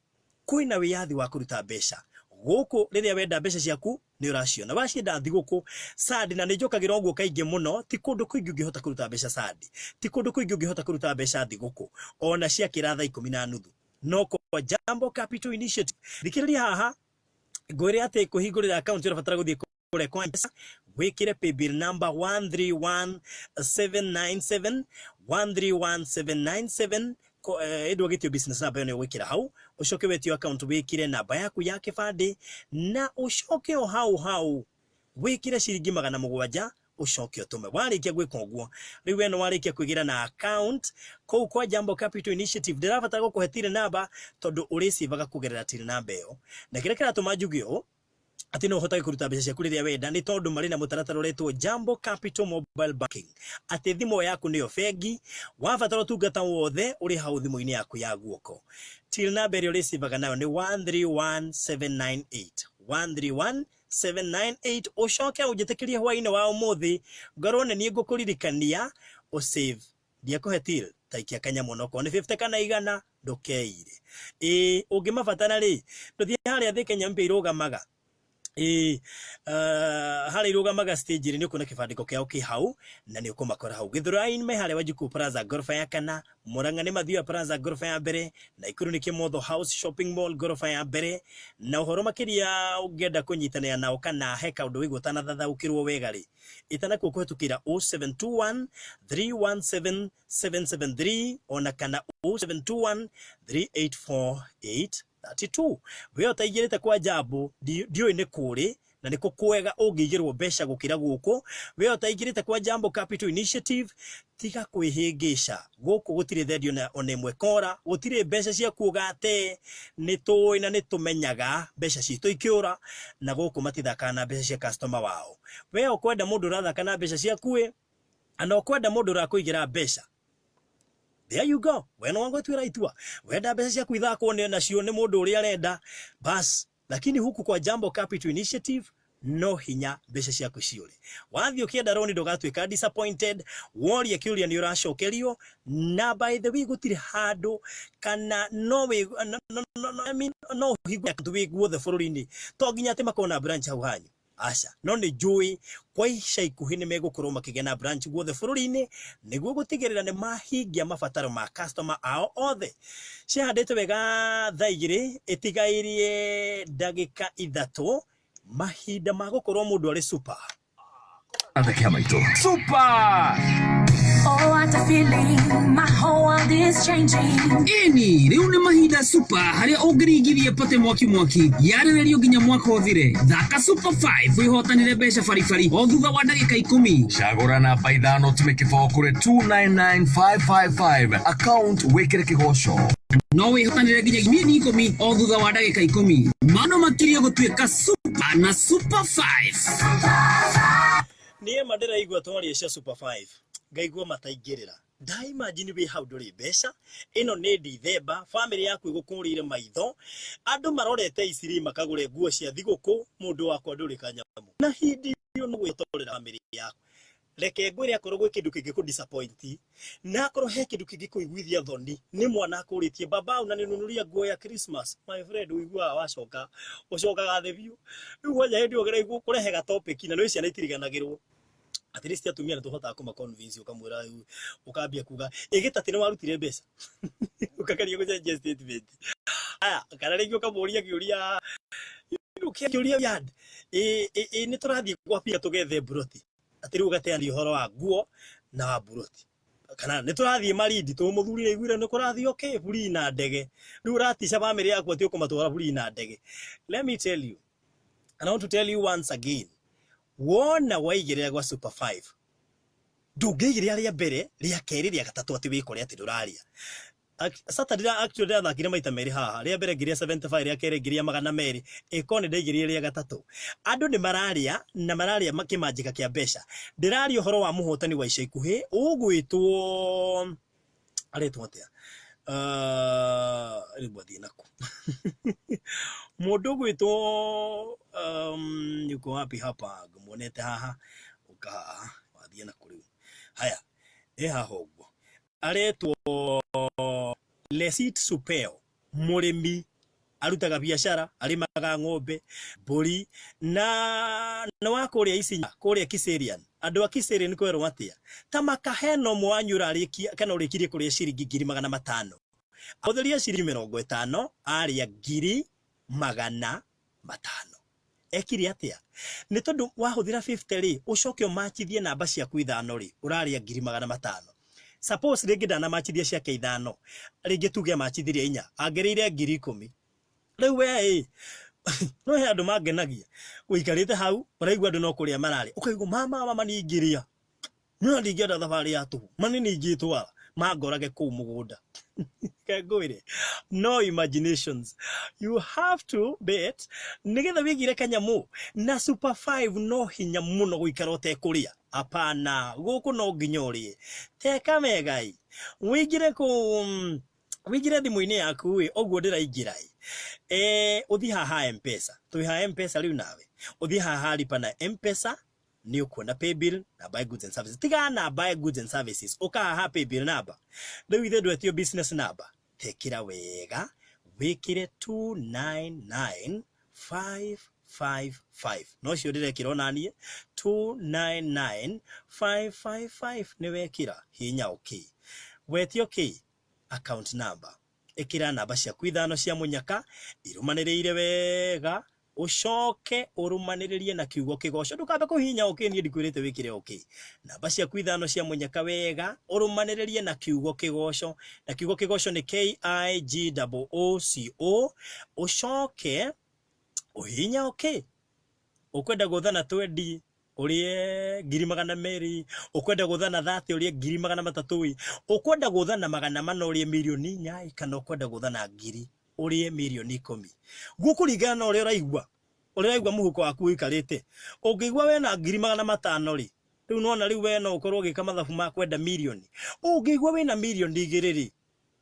kwĩna wĩyathi wa kũruta mbeca gũkũ. Rĩrĩa wenda mbeca ciaku nĩ ũraciona, wacienda thigũkũ sandi. Na nĩ njũkagĩra ũguo kaingĩ mũno, ti kũndũ kũingĩ ũngĩhota kũruta mbeca sandi, ti kũndũ kũingĩ ũngĩhota kũruta mbeca thigũkũ ona ciakĩra thaa 10:30, no kwa Jambo Capital Initiative. Thikĩrĩria haha ngwĩre atĩ kũhingũrĩra account ũrabatara gũthiĩ kũrĩa kwa M-Pesa, wĩkĩre paybill number 131797, 131797. Ĩndũ agĩtio business number, ĩyo nĩ ũgwĩkĩra hau. Ũcoke wetio account, wĩkĩre namba yaku ya kĩbandĩ, na ũcoke o hau hau wĩkĩre ciringi 700, ũcoke ũtũme. Warĩkia gwĩka ũguo, rĩu we nĩ warĩkia kwĩgĩra na account kũu kwa Jambo Capital Initiative. Ndĩrabatara gũkũhe till number tondũ ũrĩcivaga kũgerera till number ĩyo. Na kĩrĩa kĩratũma njuge ũũ atĩ no ũhotage kũruta mbeca ciaku rĩrĩa wenda nĩ tondũ marĩ na mũtaratara ũretwo Jambo Capital Mobile Banking, atĩ thimũ yaku nĩyo bengi. Wabatara ũtungata wothe ũrĩ hau thimũ-inĩ yaku ya guoko. Till number ĩrĩa ũrĩcivaga nayo nĩ 131798, 131798. Ũcoke ũnjĩtĩkĩrie hwaĩ-inĩ wa ũmũthĩ ngorwo nĩ niĩ ngũkũririkania ũsave. Ndiakũhe till, taikia kanyamũ, onokorwo nĩ 50 kana 100, ndũkeire. Ĩĩ, ũngĩmabatara rĩ, ndũthiĩ harĩa thĩ Kenya mpya irũgamaga. Ĩĩ, harĩa irũgamaga stage rĩ, nĩ ũkuona kĩbandĩko kĩao kĩ hau na nĩ ũkũmakora hau. Gĩthũrai me harĩa Wanjikũ Plaza ngoroba ya kana, Murang'a nĩ Mathioya Plaza ngoroba ya mbere, Naikuru nĩ Kĩmotho House Shopping Mall ngoroba ya mbere. Na ũhoro makĩria ũngĩenda kũnyitanĩra nao kana he kaũndũ wĩigua ũtanathathaũkĩrwo wega rĩ, ĩtana kuo kũhetũkĩra 0721 317 773 ona kana 0721 384 832. We ũtaingĩrĩte kwa Jambo, ndiũĩ nĩ kũrĩ na nĩkũ kwega ũngĩigĩrwo mbeca gũkĩra gũkũ. We ũtaingĩrĩte kwa Jambo Capital Initiative, tiga kwĩhĩngĩca. Gũkũ gũtirĩ thendio na ona ĩmwe kora, gũtirĩ mbeca ciaku ũgate. Nĩ tũĩ na nĩ tũmenyaga mbeca citũ ikĩũra, na gũkũ matithakaga na mbeca cia customer wao. We ũkwenda mũndũ ũrathaka na mbeca ciaku ĩ, na ũkwenda mũndũ ũrakũigĩra mbeca, there you go. We no wagwĩtuĩra itua. Wenda mbeca ciaku ithakwo nĩ nacio nĩ mũndũ ũrĩa arenda, bas. Lakini huku kwa Jambo Capital Initiative no hinya mbeca ciaku ciũre. Wathiĩ ũkĩenda roni ndũgatuĩka disappointed. Woria kĩũria nĩ ũracokerio. Na by the way, gũtirĩ handũ kana no wĩ no, no, no, no, I mean, no ũhingũre account wĩ guothe bũrũri-inĩ. To nginya atĩ makorwo na branch hau hanyu, aca. No nĩ njũĩ kwa ica ikuhĩ nĩ megũkorwo makĩgĩa na branch guothe bũrũri-inĩ nĩguo gũtigĩrĩra nĩ mahingia mabataro ma customer ao othe. Ciahandĩte wega thaa 2 ĩtigairie ndagĩka 3, mahinda ma gũkorwo mũndũ arĩ super. Atheke a maitũ super. Oh, what a feeling. My whole world is changing. Ĩni, rĩu nĩ mahinda super harĩa ũngĩringithia pate mwaki mwaki yarĩrĩrio nginya mwaka ũthire. Thaka Super 5 wĩhotanĩre mbeca baribari o thutha wa ndagĩka 10. Cagũra namba 5, tume kĩbaũ kũrĩ 299555, account wĩkĩre kĩgoco. No wĩhotanĩre nginya mirioni 10 o thutha wa ndagĩka 10. Mano makirie gũtuĩka super na Super 5. Niĩ ma ndĩraigua twaria cia Super 5 ngaigua mataingĩrĩra. Ndaimagine wĩ hau ndũrĩ mbeca, ĩno nĩ Dithemba, famĩlĩ yaku ĩgũkũrĩire maitho, andũ marorete iciri makagũre nguo cia thigũkũ, mũndũ wakwa ndũrĩ kanyamũ, na hindi ĩyo no gwĩtorera famĩlĩ yaku. Reke ngwĩre, akorwo gwĩ kĩndũ kĩngĩkũ disappoint na akorwo he kĩndũ kĩngĩkũiguithia thoni, nĩ mwana akũrĩtie, "Baba, unaninunulia nguo ya Christmas?" My friend, ũiguaga wacoka ũcokaga thĩ biũ. Rĩu kwanja hĩndĩ ĩyo ũgereire kũrehe ga topic na nĩ ciana itiriganagĩrwo. At least atumia nĩ tũhotaga kũma convince. Ũkamwĩra rĩu ũkambia kuga ĩgĩta atĩ nĩ warutire mbeca, ũkageria gũcenjia statement aya, kana rĩngĩ ũkamũria kĩũria weird, ĩ nĩ tũrathiĩ gwa pia tũgethe mburoti, atĩ rĩu ũgateania ũhoro wa nguo na wa mburoti, kana nĩ tũrathiĩ Malindi tũ mũthuri nĩ aiguire nĩ kũrathiĩ okay buri na ndege. Rĩu ũratica bamĩrĩ yaku atĩ ũkũmatwara buri na ndege. Let me tell you, and I want to tell you once again, wona waigĩrĩra gwa Super 5, ndũngĩigĩrĩra rĩa mbere, rĩa kerĩ, rĩa gatatũ atĩ wĩkore atĩ ndũraria. Saturday actually ndĩrathakire maita merĩ haha, rĩa mbere ngĩrĩa 75, rĩa kerĩ ngĩrĩa 200, ĩkorwo nĩ ndaigĩrire rĩa gatatũ. Andũ nĩ mararĩa na mararĩa kĩmanjĩka kĩa mbeca. Ndĩraria ũhoro wa mũhotani wa ica ikuhĩ ũgwĩtwo, aretwo atĩa? Rĩu athiĩ naku mũndũ ũgwĩtwo yuko wapi hapa, ngũmuonete haha, ũka haha, wathiĩ naku rĩu. Haya, ĩ haha ũguo aretwo Lesit Supeo, mũrĩmi arutaga biacara, arĩmaga ng'ombe, mbũri, na nĩ wa kũrĩa Isinya, kũrĩa Kiserian. Andũ a Kiserian kwerwo atĩa? Ta makahena ũmwe wanyu ũrarĩkia kana ũrĩkirie kũrĩa ciringi 500,000. Ahũthĩria ciringi 50 arĩa 500,000. Ekire atĩa? Nĩ tondũ wahũthĩra 50 rĩ, ũcoke ũmachithie namba ciaku 5 rĩ, ũrarĩa 500,000. Suppose rĩngĩ ndanamachithia ciake 5, rĩngĩ tuge amachithirie 4, angĩrĩire 10,000. Rĩu we ĩ, no he andũ mangenagia. Ũikarĩte hau, ũraigua andũ no kũrĩa mararĩa. Ũkaigua mama mama niĩ ingĩrĩa. No ndingĩenda thabarĩ ya tũhũ. Mani nĩ ingĩtwara, mangorage kũu mũgũnda. Ngwĩre, no imaginations. You have to bet nĩgetha wĩigire kanyamũ. Na Super 5 no hinya mũno gũikara ũtekũrĩa. Hapana, gũkũ no nginya ũrĩe. Teka wega ĩ. Wĩingĩre kũu, wĩingĩre thimũ-inĩ yaku ĩ, ũguo ndĩraingĩra ĩ. Ũthiĩ haha M-Pesa. Twĩ ha M-Pesa rĩu nawe. Ũthiĩ haha lipa na M-Pesa, nĩ ũkuona paybill na buy goods and services. Tiga na buy goods and services, ũka haha paybill number. Rĩu ithe ndwetio business number. Tekĩra wega, wĩkĩre 299555. No ũcio ndĩrekĩra ona niĩ, 299555 nĩ wekĩra, hihinya okay. Wetio kĩ? Account number. Ĩkĩra namba ciaku 5 cia mũnyaka, irũmanĩrĩire wega, ũcoke ũrũmanĩrĩrie na kiugo kĩgoco. Ndũkambe kũhihinya okay, niĩ ndikwĩrĩte wĩkĩre okay. Namba ciaku 5 cia mũnyaka wega, ũrũmanĩrĩrie na kiugo kĩgoco. Na kiugo kĩgoco nĩ K I G O O C O. Ũcoke ũhihinye okay. Ũkwenda gũthana 20 ũrĩe 200,000, ũkwenda gũthana 30 ũrĩe 300,000, ũkwenda gũthana 400 ũrĩe 4,000,000, kana ũkwenda gũthana 1,000 ũrĩe 10,000,000. Gũkũringana na ũrĩa ũraigua, ũrĩa ũraigua mũhuko waku ũikarĩte. Ũngĩigua wena 500,000 rĩ, rĩu nona rĩu we no ũkorwo ũgĩka mathabu ma kwenda mirioni. Ũngĩigua wĩna 2,000,000 rĩ,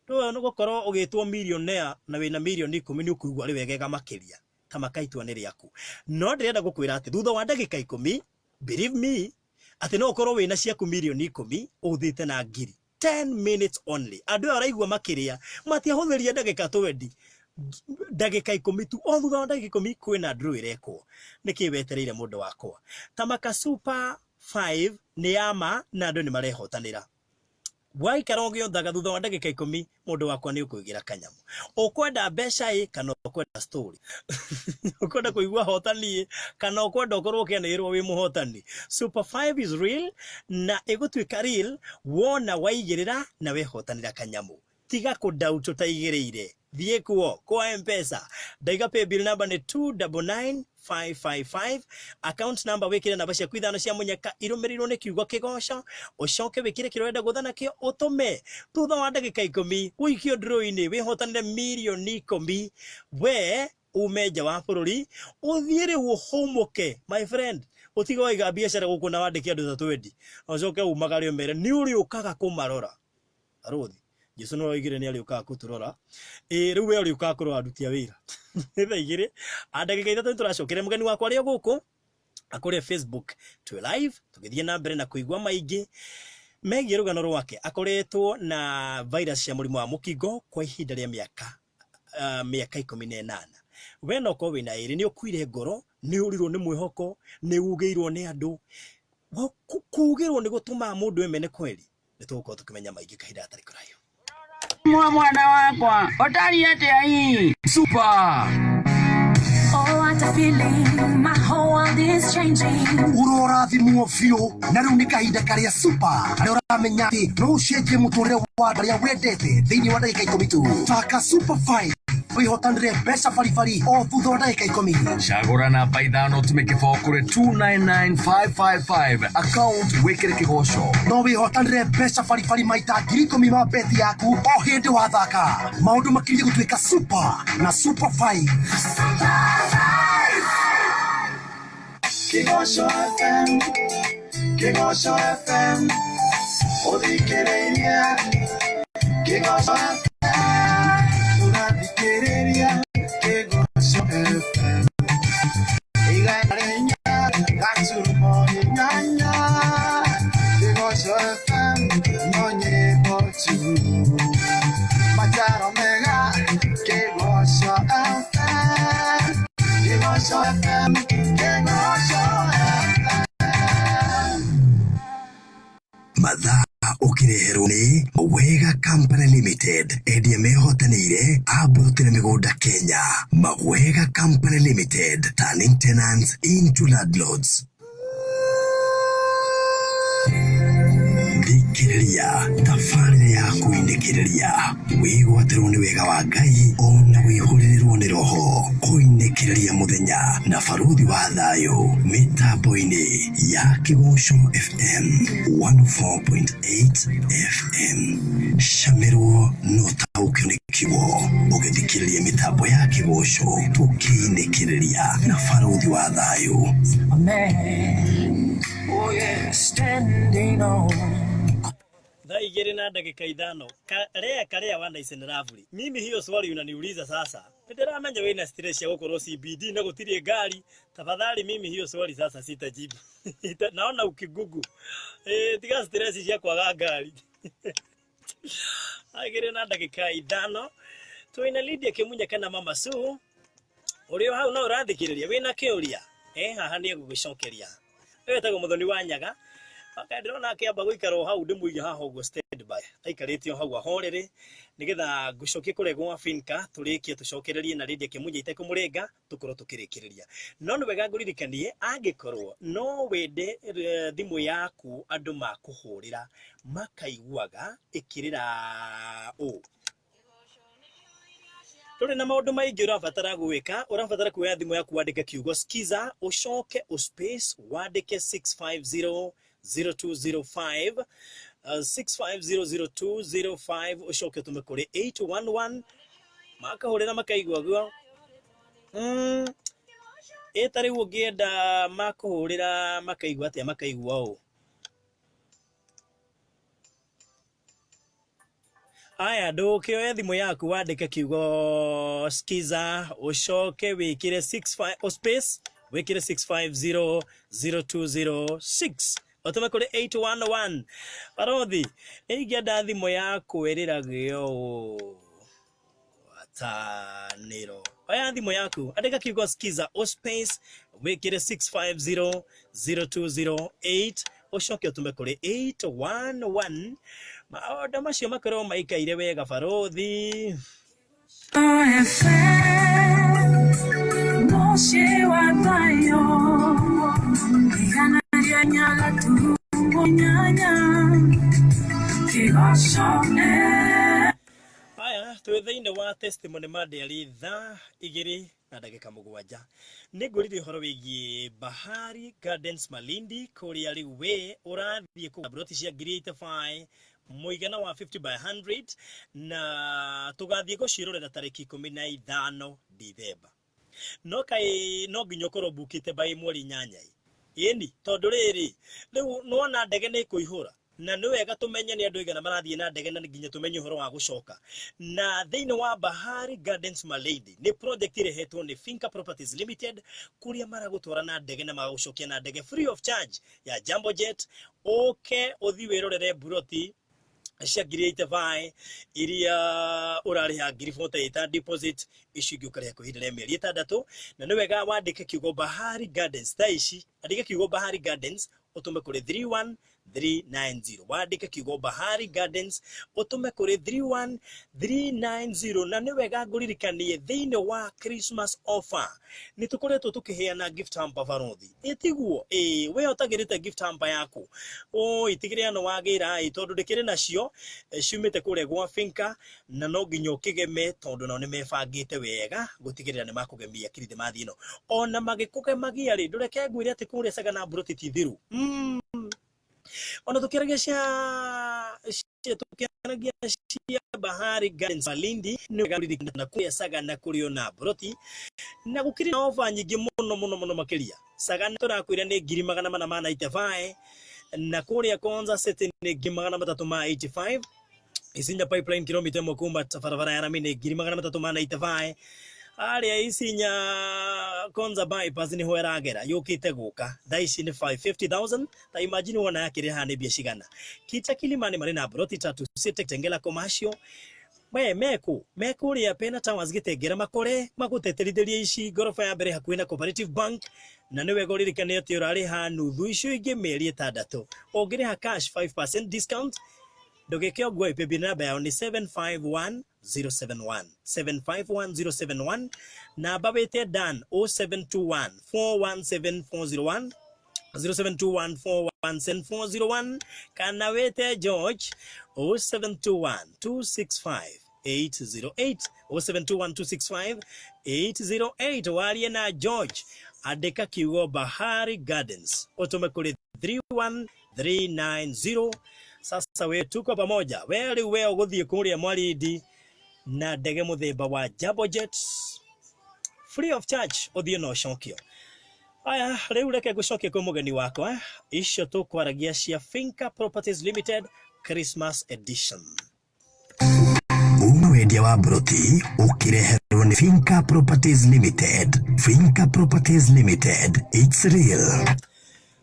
rĩu nĩ gũkorwo ũgĩtwo millionaire na wĩna 10,000,000 nĩ ũkũigua rĩ wegega makĩria. Ta maka itua nĩ rĩaku. No ndĩrenda gũkwĩra atĩ thutha wa ndagĩka 10, believe me, atĩ no ũkorwo wĩna ciaku 10,000,000 ũthĩte na ngiri. 10 minutes only. Andũ aya ũraigua makĩrĩa, matiahũthĩria ndagĩka 20. Ndagĩka 10 tu. O thutha wa ndagĩka 10 kwĩna draw ĩrekwo. Nĩkĩ wetereire mũndũ wakwa? Tamaka Super 5 nĩ ya ma na andũ nĩ marehotanĩra. Waikara ũgĩothaga thutha wa ndagĩka 10 mũndũ wakwa nĩ ũkũigĩra kanyamũ. Ũkwenda mbeca ĩ kana ũkwenda story? Ũkwenda kũigua hotani ĩ kana ũkwenda ũkorwo ũkĩanĩrĩrwo wĩ mũhotani? Super 5 is real na ĩgũtuĩka real wona waigĩrĩra na wehotanĩra kanyamũ. Tiga kũdoubt ũtaigĩrĩire. Thiĩ kuo kwa M-Pesa. Ndaiga paybill number nĩ 299555. Account number wĩkĩre namba ciaku 5 cia mũnyaka irũmĩrĩirwo nĩ kiugo kĩgoco, ũcoke wĩkĩre kĩrĩa ũrenda gũtha nakĩo ũtũme. Thutha wa ndagĩka 10 ũikio draw-inĩ wĩhotanĩre 10,000,000. We ume nja wa bũrũri ũthiĩ rĩu ũhũmũke my friend, ũtige waiga biacara gũkũ na wandĩke andũ ta 20, ũcoke umagare ũmere nĩ ũrĩũkaga kũmarora. Arũthi Jesu nĩwe oigire nĩ arĩũkaga kũtũrora. Ĩ rĩu we ũrĩũkaga kũrora aruti a wĩra. Nĩ thaa igĩrĩ, a ndagĩka 3 nĩtũracokera mũgeni wakwa arĩ o gũkũ akũrĩa Facebook twĩ live tũgĩthiĩ na mbere na kũigua maingĩ megiĩ rũgano rwake. Akoretwo na virus cia mũrimũ wa mũkingo kwa ihinda rĩa mĩaka 18. We no ũkorwo wĩna ĩrĩ, nĩ ũkuire ngoro, nĩ ũrirwo nĩ mwĩhoko, nĩ ugĩirwo nĩ andũ. Kugĩrwo nĩ gũtũmaga mũndũ emene kweli. Nĩ tũgũkorwo tũkĩmenya maingĩ kahinda gatarĩ kũraihu. Mwa mwana wakwa, ũtariĩ atĩa ii? Super! Oh, what a feeling, my whole world is changing. Ũrorathimwo biũ, na rĩu nĩ kahinda karĩa super, karĩa ũramenya atĩ no ũcenjie mũtũrĩre wa andũ arĩa wendete thĩinĩ wa ndagĩka 10 tu. Taka Super 5. Wĩhotanĩre mbeca baribari o thutha wa ndagĩka 10. Cagũra namba 5 tume kĩbao kũrĩ 299555 account wĩkĩre kĩgoco. No wĩhotanĩre mbeca baribari maita 10,000 ma beti yaku o hĩndĩ wathaka. Maũndũ makiriĩ gũtuĩka super na super 5. Kĩgoco FM, Kĩgoco FM, ũthikĩrĩria Kĩgoco FM, ũrathikĩrĩria Kĩgoco FM, 104.8, Kĩgoco FM, no nyĩmbo tu, mataro mega, Kĩgoco FM, Kĩgoco FM, Kĩgoco FM. Mathaa ũkĩreherwo nĩ Wega Company Limited, endia mehotanĩire a mburoti na mĩgũnda Kenya. Mawega Company Limited, turning tenants into landlords. Thikĩrĩria tabarĩra ya kũinĩkĩrĩria, wĩgwatĩrwo nĩ wega wa Ngai ona wĩihũrĩrĩrwo nĩ roho. Kũinĩkĩrĩria mũthenya na baruthi wa thayũ mĩtambo-inĩ ya Kĩgoco FM 104.8 FM. Camĩrwo no ũtaũkĩrwo nĩ kiugo ũgĩthikĩrĩria mĩtambo ya Kĩgoco tũkĩinĩkĩrĩria na baruthi wa thayũ. Amen. Oh yeah, standing on. 2:05. Karea karea wana iseneravuli. Mimi hiyo swali unaniuliza sasa. Ndiramenya wĩna stress ya gũkorwo CBD na gũtirĩ ngari. Tafadhali mimi hiyo swali sasa sitajibu. Naona ukigugu. Tiga stress cia kwaga ngari. 2:05. Twĩna Lydia Kĩmunya kana Mama Sue. Ũrĩ o hau no ũrathikĩrĩria wĩna kĩũria. Haha nĩ egũgĩcokeria. Ũyũ etagwo Mũthoni wa Nyaga. Okay, ndĩrona akĩamba gũikara o hau ndĩmũige haha ũguo stand by. Aikarĩte o hau ahorere nĩgetha ngũcokie kũrĩa gwa Finca tũrĩkie tũcokererie na Lydia Kĩmunya itekũmũrenga tũkorwo tũkĩrĩkĩrĩria. No nĩ wega ngũririkanie angĩkorwo no wende thimũ yaku andũ makũhũrĩra makaiguaga ĩkĩrĩra ũũ. Tũrĩ na maũndũ maingĩ ũrabatara gwĩka, ũrabatara kuoya thimũ yaku wandĩke kiugo skiza, ũcoke ũspace wandĩke 6500205, 6500205 ũcoke ũtũme kũrĩ 811 makahũrĩra makaigua guo. Ĩ ta rĩu ũngĩenda makũhũrĩra makaigua atĩa, makaigua ũũ. Aya, ndũkĩoe thimũ yaku wandĩke kiugo skiza, ũcoke wĩkĩre 65 space wĩkĩre 6500206 ũtũme kũrĩ 811. Barothi, ingĩenda thimũ ya kwĩrĩragio ũũ gwatanĩro. Oya thimũ yaku, andĩka kiugo skiza o space wĩkĩre 6500208 ũcoke ũtũme kũrĩ 811. Maũndũ macio makorwo maikaire wega barothi. FM, mũciĩ wa thayũ, 104.8, Kĩgoco. Aya, twĩ thĩinĩ wa testimony Monday 2:07. Nĩ ngũririe ũhoro wĩgiĩ Bahari Gardens Malindi kũrĩa rĩu we ũrathiĩ kũgũra broti cia 85,000 mũigana wa 50 by 100 na tũgathiĩ gũciĩrorera tarĩki 15 Dithemba. No kaĩ no nginya ũkorwo mbukĩte by mweri 8. Ĩni, tondũ rĩrĩ rĩu nĩwona ndege nĩ ĩkũihũra na nĩ wega tũmenye nĩ andũ aigana marathiĩ na ndege na nginya tũmenye ũhoro wa gũcoka. Na thĩinĩ wa Bahari Gardens Malindi nĩ project ĩrehetwo nĩ Finca Properties Limited kũrĩa maragũtwara na ndege na magagũcokia na ndege free of charge ya Jambo Jet. Ũke ũthiĩ wĩrorere mburoti cia 85,000 iria ũrarĩha 48,000 deposit, icio ingĩ ũkarĩha kwa ihinda rĩa mĩeri 6. Na nĩ wega wandĩke kiugo Bahari Gardens thaa ici, andĩka kiugo Bahari Gardens ũtũme kũrĩ 390. Wandĩke kiugo Bahari Gardens ũtũme kũrĩ 31390. Na nĩ wega ngũririkanie thĩinĩ wa Christmas offer nĩ tũkoretwo tũkĩheana gift hamper barothi, ĩtiguo? Ĩĩ, we ũtagĩrĩte gift hamper yaku ũ itigĩrĩra no wagĩra ĩ, tondũ ndĩkĩrĩ nacio ciumĩte kũrĩa gwa Finca, na no nginya ũkĩgeme tondũ nao nĩ mebangĩte wega gũtigĩrĩra nĩ makũgemia kirithimathi ĩno. Ona magĩkũgemagia rĩ, ndũreke ngwĩre atĩ kũrĩa Sagana mburoti ti thiru. Ona tũkĩaragia cia tũkĩaragia cia Bahari Gardens Malindi, nĩ wega kũririkana kũrĩa Sagana kũrĩ ona mburoti na gũkĩrĩ na ofa nyingĩ mũno mũno mũno makĩria. Sagana tũrakwĩra nĩ 495,000, na kũrĩa Konza City nĩ 385,000. Isinya Pipeline kilomita 1 kuma barabara ya rami nĩ 395,000. Harĩa Isinya Konza bypass nĩho ĩragera yũkĩte gũka thaa ici nĩ 550,000. Ta imagine wona yakĩrĩ haha nĩ mbia cigana. Kita Kilimani marĩ na broti tatu City Tengela Commercial, we meku mekuria Pena Towers Gitengera, makore maguteterithĩrie ici ngoroba ya mbere hakuhĩ na Cooperative Bank. Na nĩ wega ũririkane atĩ ũrarĩha nuthu, icio ingĩ mĩeri 6. Ũngĩrĩha cash, 5% discount. Ndũgĩke ũguo, ipĩmbi namba yao nĩ 751071, 751071. Namba wĩte Dan 0721 417 401, 0721417401, kana wĩte George 0721 265 808, 0721 265 808. Warie na George, andĩka kiugo Bahari Gardens ũtũme kũrĩ 31390. Sasa we tuko pamoja, we rĩu we ũgũthiĩ kũrĩa Mwarindi na ndege mũthemba wa Jambo Jet free of charge, ũthiĩ na ũcokio. Aya, rĩu reke ngũcokie kwĩ mũgeni wakwa. Icio tũkwaragia cia Finca Properties Limited Christmas edition. Uma wendia wa mburoti ũkĩreherwo nĩ Finca Properties Limited. Finca Properties Limited, it's real.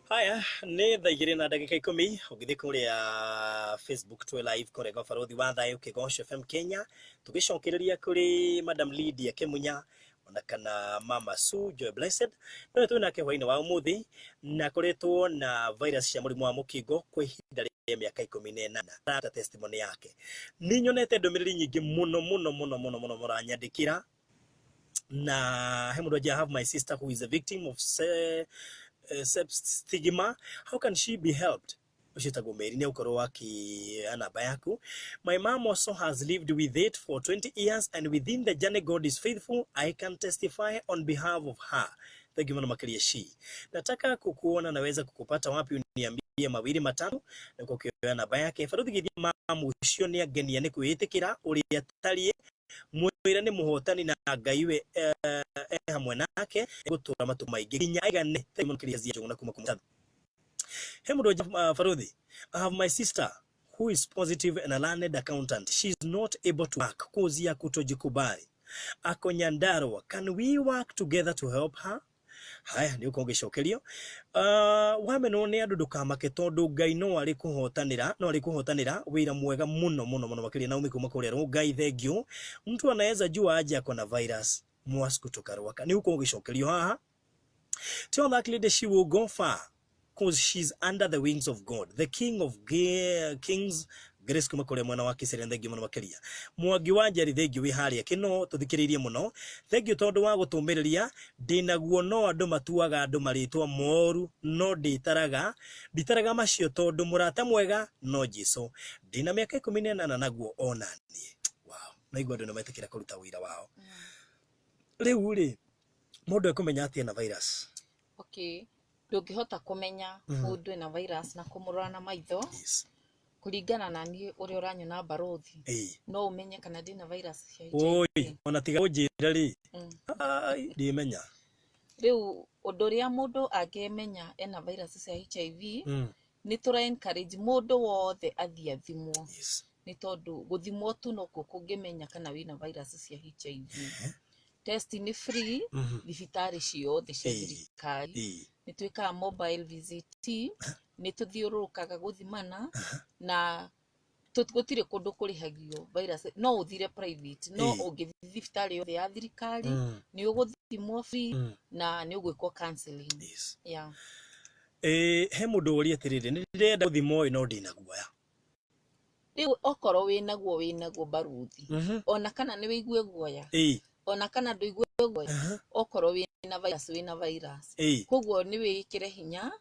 Haya, nĩ thaa 2:10. Ũngĩthiĩ kũrĩa Facebook twĩ live kũrĩa gwa Barothi wa Thayũ Kĩgoco FM Kenya, tũgĩcokereria kũrĩ Madam Lydia Kĩmunya ona kana Mama Sue Joy Blessed, no twĩ nake hwainĩ wa ũmũthĩ, na koretwo na virus cia mũrimũ wa mũkingo kwa ihinda rĩa mĩaka 18. Arata testimony yake. Nĩ nyonete ndũmĩrĩri nyingĩ mũno mũno mũno mũno mũno mũranyandĩkĩra, na he mũndũ anjia, "I have my sister who is a victim of self stigma. How can she be helped?" Ũcio tagwo Mary, nĩ ũkorwo akĩoya namba yaku. "My mom also has lived with it for 20 years, and within the journey God is faithful. I can testify on behalf of her. Thank you mũno makĩria." She "Nataka kukuona, naweza kukupata wapi? Uniambie mawili matatu." Na ukioya namba yake. Baruthi githia mamu ũcio nĩ angenia nĩ kwĩĩtĩkĩra ũrĩa atariĩ. Mwĩra nĩ mũhotani na Ngai we e hamwe nake gũtũra matũ maingĩ nginya aigane. Thank you mũno makĩria. Zia Njũgũna kuma kũmũtatha he mũndũ Baruthi, "I have my sister who is positive and a learned accountant. She is not able to work cause ya kutojikubali. Ako Nyandarua. Can we work together to help her?" Haya, nĩ ũkorwo ũgĩcokerio. Wamenwo nĩ andũ, ndũkamake tondũ Ngai no arĩ kũhotanĩra, no arĩ kũhotanĩra. Wĩra mwega mũno mũno mũno makĩria. Naomi kuma kũrĩa Rongai, thank you. "Mtu anaweza jua aje ako na virus?" Mwas kutoka Rwaka, nĩ ũkorwo ũgĩcokerio haha. "Tell that lady she will go far cause she's under the wings of God, the King of Kings." Grace kuma kũrĩa mwena wa Kiserian, thank you mũno makĩria. Mwangi wa Njeri, thank you wĩ harĩa kĩno tũthikĩrĩirie mũno. Thank you tondũ wa gũtũmĩrĩria. Ndĩnaguo no andũ matuaga andũ marĩtwa moru, no ndĩtaraga nditaraga macio tondũ mũrata mwega no Jesu. Ndĩna mĩaka 18 naguo onaniĩ. Wow, naigua andũ nĩ metĩkĩra kũruta wĩra wao. Rĩu rĩ, mũndũ ekũmenya atĩa na virus? Okay, ndũngĩhota kũmenya mũndũ ena virus na kũmũrora na maitho. Kũringana na niĩ ũrĩa ũranyona barothi, no ũmenye kana ndĩna virus cia Oi, HIV. Ona tiga ũnjĩre rĩ, ai, ndimenya. Rĩu ũndũ ũrĩa mũndũ angĩmenya ena virus cia HIV, nĩ tũra encourage mũndũ wothe athiĩ athimwo, nĩ tondũ gũthimwo tu nokuo kũngĩmenya kana wĩna virus cia HIV. Test nĩ free thibitarĩ ciothe cia thirikari. Nĩ twĩkaga mobile visit, nĩ tũthiũrũrũkaga gũthimana, na gũtirĩ kũndũ kũrĩhagio virus. No ũthire private, no ũngĩthiĩ thibitarĩ yothe ya thirikari, nĩ ũgũthimwo free na nĩ ũgwĩkwo counseling. Yeah. Ĩĩ, he mũndũ ũria atĩrĩrĩ, nĩ ndĩrenda gũthimwo ĩ no ndĩna guoya. Rĩu okorwo wĩnaguo, wĩnaguo, baruthi. Ona kana nĩ wĩigue guoya, ona kana ndũigue guoya, okorwo wĩna virus, wĩna virus. Koguo nĩ wĩĩkĩre hinya,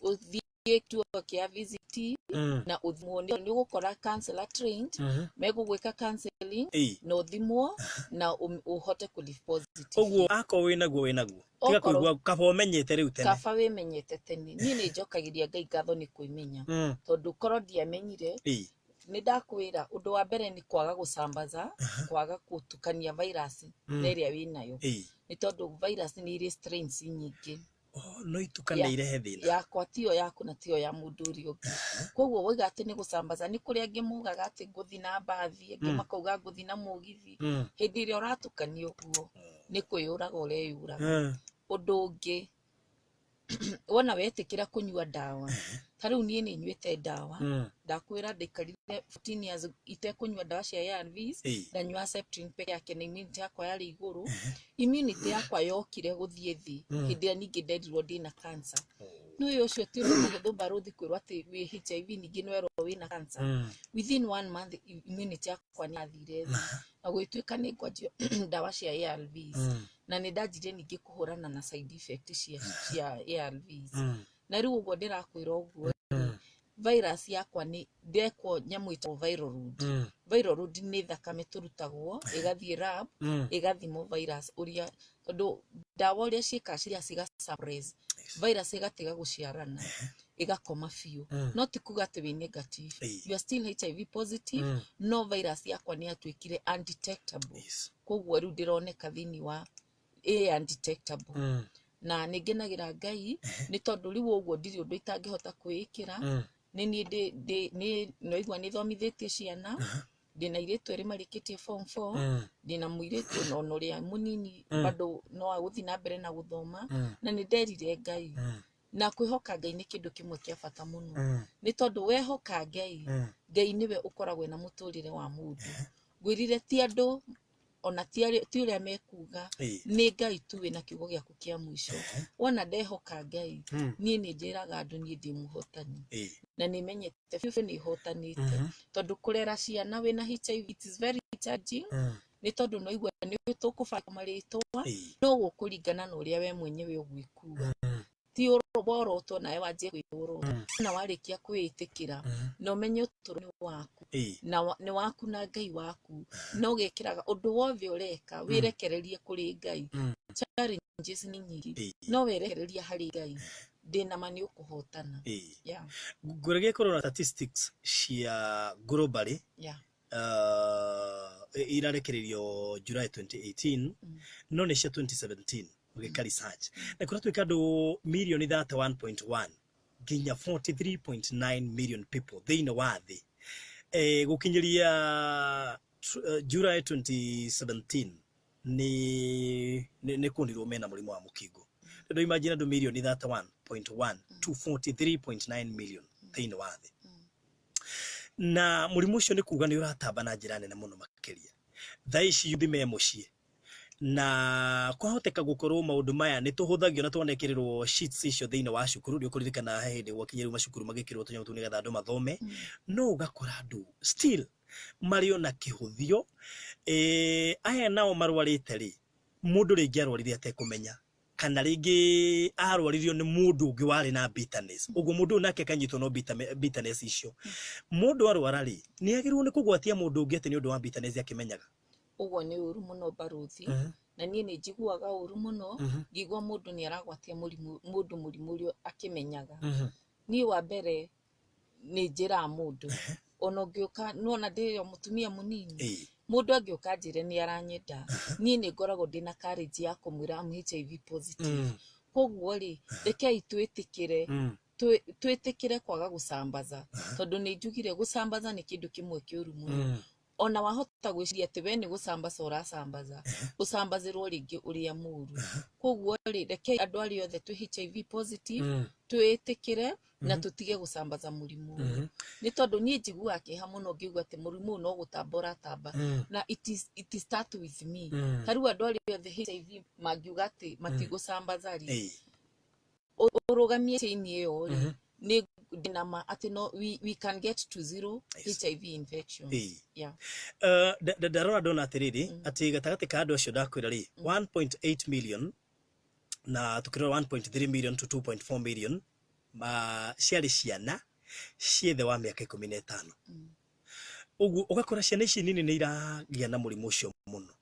ũthiĩ kĩtuo kĩa VCT na ũthimwo. Nĩ ũgũkora counselor trained megũgwĩka counseling na ũthimwo na ũhote kũ live positive. Ũguo akorwo wĩnaguo, wĩnaguo, tiga kũigua, kaba ũmenyete rĩu tene. Kaba wĩmenyete tene. Niĩ nĩ njokagĩria Ngai ngatho nĩ kwĩmenya, tondũ korwo ndiamenyire, nĩ ndakwĩra, ũndũ wa mbere nĩ kwaga gũcambaza, kwaga gũtukania virus na ĩrĩa wĩnayo, nĩ tondũ virus nĩ irĩ strains nyingĩ. Oh, no itukane irehe thĩna. Yakwa tiyo yaku na tiyo ya mũndũ ũrĩa ũngĩ. Koguo woiga atĩ nĩ gũcambaza, nĩ kũrĩ angĩ mugaga atĩ ngũthi na mbathi, angĩ makauga ngũthi na mũgithi. Hĩndĩ ĩrĩa ũratukania ũguo, nĩ kwĩyũraga ũreyũraga. Ũndũ ũngĩ, wona wetĩkĩra kũnyua ndawa, ta rĩu niĩ nĩ nyuĩte ndawa. Ndakwĩra ndaikarire 14 years itekũnyua ndawa cia ARVs. Ndanyua Septrin peke yake na immunity yakwa yarĩ igũrũ. Immunity yakwa yokire gũthiĩ thĩ hĩndĩ ĩrĩa ningĩ nderirwo ndĩna cancer. Nĩ ũyũ ũcio ti ũndũ mũhũthũ, barũthi, kwĩrwo atĩ wĩ HIV, ningĩ nĩ werwo wĩna cancer. Within one month immunity yakwa nĩ yathire thĩ na gũgĩtuĩka nĩ ngwanjia ndawa cia ARVs, na nĩ ndanjirie ningĩ kũhũrana na side effect cia ARVs. Na rĩu ũguo ndĩrakwĩra ũguo, virus yakwa nĩ ndekwo nyamũ ĩtagwo viral load. Viral load nĩ thakame tũrutagwo ĩgathiĩ lab, ĩgathimwo virus ũrĩa, tondũ ndawa ũrĩa ciĩkaga, ciria ciga suppress virus, ĩgatiga gũciarana, ĩgakoma biũ. No ti kuga atĩ wĩ negative. You are still HIV positive, no virus yakwa nĩ yatuĩkire undetectable. Koguo rĩu ndĩroneka thĩinĩ wa ĩ undetectable. Na nĩ ngenagĩra Ngai nĩ tondũ rĩu ũguo ndirĩ ũndũ itangĩhota kwĩĩkĩra. Nĩ niĩ ndĩ nĩ noigua nĩ thomithĩtie ciana. Ndĩna airĩtu erĩ marĩkĩtie form 4. Ndĩna mũirĩtu ona ũrĩa mũnini bado no agũthiĩ na mbere na gũthoma. Na nĩ nderire Ngai, na kwĩhoka Ngai nĩ kĩndũ kĩmwe kĩa bata mũno, nĩ tondũ wehoka Ngai, Ngai nĩwe ũkoragwo na mũtũrĩre wa mũndũ. Ngwĩrire ti andũ ona ti ũrĩa mekuga, nĩ Ngai tu wĩna kiugo gĩaku kĩa mũico. Wona ndehoka Ngai, niĩ nĩ njĩraga andũ niĩ ndĩ mũhotani, na nĩ menyete biũ biũ nĩ hotanĩte, tondũ kũrera ciana wĩna HIV, it is very challenging, nĩ tondũ no igua nĩ tũkũbanga marĩtwa, no gũkũringana na ũrĩa we mwenyewe ũgwĩkua. Ti worotwo nawe wanjie kwĩworota, na warĩkia kwĩĩtĩkĩra na ũmenye ũtũũro nĩ waku, na nĩ waku na Ngai waku, na ũgekĩraga ũndũ wothe ũreka wĩrekererie kũrĩ Ngai. Challenges nĩ nyingĩ, no werekereria harĩ Ngai, ndĩna ma nĩ ũkũhotana. Yeah. Ngũrĩgĩa kũrora statistics cia globally, irarekererio July 2018, no nĩ cia 2017 ũgĩka research, na kũratuĩka andũ mirioni 31.1 nginya 43.9 million people thĩinĩ wa thĩ, gũkinyĩria July 2017 nĩ kuonirwo mena mũrimũ wa mũkingo. Tondũ imagine andũ mirioni 31.1 to 43.9 million thĩinĩ wa thĩ na mũrimũ ũcio, nĩ kuga nĩ ũratamba na njĩra nene mũno makĩria thaa ici yuthi me mũciĩ, na kwahoteka gũkorwo maũndũ maya nĩ tũhũthagio na twanekĩrĩrwo sheets icio thĩinĩ wa cukuru. Nĩ ũkũririkana he hĩndĩ gwakinya rĩu macukuru magĩkĩrwo tũnyamũ tũu nĩgetha andũ mathome, no ũgakora andũ still marĩ ona kĩhũthio. Aya nao marwarĩte rĩ, mũndũ rĩngĩ arwarire atekũmenya, kana rĩngĩ arwaririo nĩ mũndũ ũngĩ warĩ na bitterness, ũguo mũndũ ũyũ nake akanyitwo no bitterness icio. Mũndũ arwara rĩ, nĩ agĩrĩirwo nĩ kũgwatia mũndũ ũngĩ atĩ nĩ ũndũ wa bitterness akĩmenyaga? Ũguo nĩ ũru mũno, barũthi. Na niĩ nĩ njiguaga ũru mũno ngĩigua mũndũ nĩ aragwatia mũrimũ mũndũ mũrimũ ũrĩa akĩmenyaga. Niĩ wa mbere nĩ njĩraga mũndũ ona ũngĩũka, nĩwona ndĩ o mũtumia mũnini, mũndũ angĩũka anjĩre nĩ aranyenda, niĩ nĩ ngoragwo ndĩna courage ya kũmwĩra am HIV positive. Koguo rĩ, rekei twĩtĩkĩre, twĩtĩkĩre kwaga gũcambaza, tondũ nĩ njugire gũcambaza nĩ kĩndũ kĩmwe kĩũru mũno. Ona wahota gwĩciria atĩ we nĩ gũcambaca ũracambaza, ũcambazĩrwo rĩngĩ ũrĩa mũru. Koguo rĩ, rekei andũ arĩa othe twĩ HIV positive twĩtĩkĩre na tũtige gũcambaza mũrimũ ũyũ, nĩ tondũ niĩ njiguaga kĩeha mũno ngĩigua atĩ mũrimũ ũyũ no gũtamba ũratamba. Na it is start with me. Ta rĩu andũ arĩa othe HIV mangiuga atĩ matigũcambaza rĩ, Ũrũgamie chain ĩyo rĩ, nĩ ndĩna ma atĩ no we can get to zero HIV infections. Yeah. Ndarora ndona atĩrĩrĩ, atĩ gatagatĩ ka andũ acio ndakwĩra rĩ, 1.8 million na tukĩrora 1.3 million to 2.4 million ma ciarĩ ciana ciĩ thĩ wa mĩaka 15. Ũguo ũgakora ciana ici nini nĩ iragĩa na mũrimũ ũcio mũno,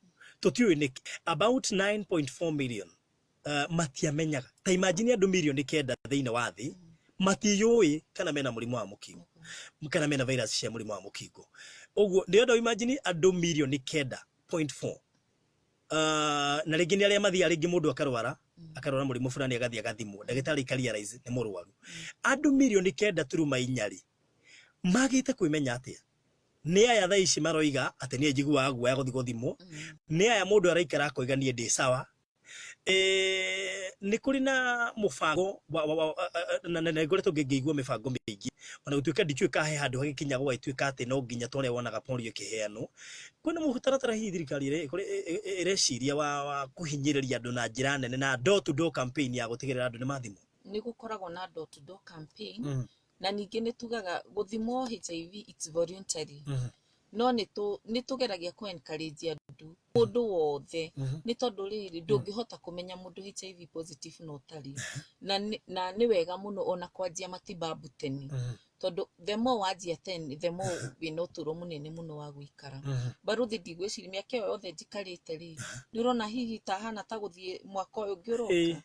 tũtiũĩ nĩkĩ. About 9.4 million matiamenyaga. Ta imagine andũ mirioni 9 thĩinĩ wa thĩ matiũĩ kana mena mũrimũ wa mũkingo kana mena virus cia mũrimũ wa mũkingo. Ũguo nĩ ũndũ imagine andũ mirioni 9.4, na rĩngĩ nĩ arĩa mathiaga, rĩngĩ mũndũ akarwara mũrimũ fulani, agathiĩ agathimwo, ndagĩtarĩ ikarealize nĩ mũrwaru. Andũ mirioni 9.4 rĩ, magĩte kwĩmenya atĩa? Nĩ aya thaa ici maroiga atĩ niĩ njiguaga guoya gũthiĩ gũthimwo, nĩ aya mũndũ araikara akoiga niĩ ndĩ sawa. Nĩ kũrĩ na mũbango na ngoretwo ngĩigua mĩbango mĩingĩ, ona gũtuĩka ndikĩũĩ kana he handũ hagĩkinya gũgagĩtuĩka atĩ no nginya ta ũrĩa wonaga polio ĩkĩheanwo. Kwĩna mũtaratara hihi thirikari ĩreciria wa kũhinyĩrĩria andũ na njĩra nene na door to door campaign ya gũtigĩrĩra andũ nĩ mathimwo? Nĩ gũkoragwo na door to door campaign, na ningĩ nĩ tugaga gũthimwo HIV, it's voluntary, no nĩ tũgeragia kũ encourage andũ, mũndũ wothe, nĩ tondũ rĩrĩ, ndũngĩhota kũmenya mũndũ HIV positive na ũtarĩ na nĩ wega mũno ona kwanjia matibabu tene, tondũ the more wanjia tene, the more wĩna ũtũro mũnene mũno wa gũikara. Baruthi, ndigwĩciria mĩaka ĩyo yothe njikarĩte rĩ, nĩ ũrona hihi ta hana ta gũthiĩ mwaka ũyũ ũngĩ ũroka.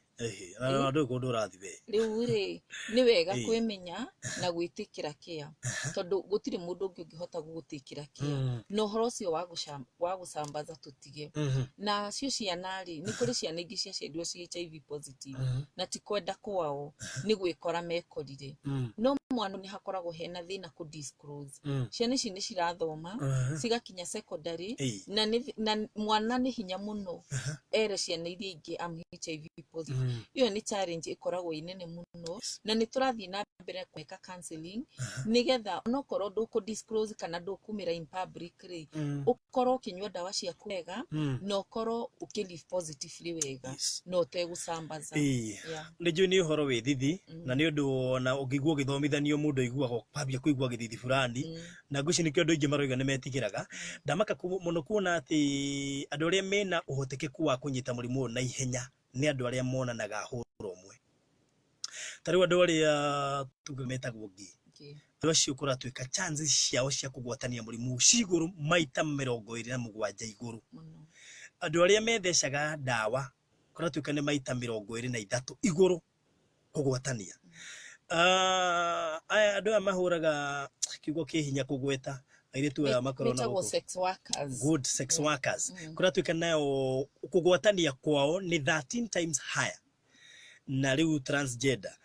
Na ndũĩ kũndũ ũrathiĩ we. Rĩu rĩ, nĩ wega kwĩmenya na gwĩtĩkĩra kĩa, tondũ gũtirĩ mũndũ ũngĩ ũngĩhota gũgũtĩkĩra kĩa, na ũhoro ũcio wa gũcambaza tũtige. Na cio ciana rĩ, nĩ kũrĩ ciana ingĩ ciaciarirwo ci HIV positive na ti kwenda kwao, nĩ gwĩkora mekorire. No mwana nĩ hakoragwo hena thĩna kũ disclose. Ciana ici nĩ cirathoma cigakinya secondary, na mwana nĩ hinya mũno ere ciana iria ingĩ, "Am HIV positive." Ĩyo nĩ challenge ĩkoragwo ĩ nene mũno, na nĩ tũrathiĩ na mbere gwĩka counseling nĩgetha onokorwo ndũkũ disclose kana ndũkumĩra in public rĩ, ũkorwo ũkĩnyua ndawa ciaku wega na ũkorwo ũkĩ live positively wega na ũtegũcambaza. Nĩ njũĩ nĩ ũhoro wĩ thithi, na nĩ ũndũ ona ũngĩigua ũgĩthomithanio mũndũ aiguaga kwambia kũigua gĩthithi fulani, na ngwĩciria nĩkĩo andũ aingĩ maroiga nĩ metigĩraga. Ndamaka mũno kuona atĩ andũ arĩa mena ũhotekeku wa kũnyita mũrimũ ũyũ na ihenya nĩ andũ arĩa monanaga hũra ũmwe. Ta rĩu andũ arĩa tuge metagwo gay, andũ acio kũratuĩka chances ciao cia kũgwatania mũrimũ ci igũrũ maita 27 igũrũ. Andũ arĩa methecaga ndawa kũratuĩka nĩ maita 23 igũrũ kũgwatania. Aya andũ aya mahũraga, kiugo kĩ hinya kũgweta, airĩtu aya makoragwo na Metagwo gũkũ sex workers. Good, sex workers, kũratuĩka nayo kũgwatania kwao nĩ 13 times higher. Na rĩu transgender,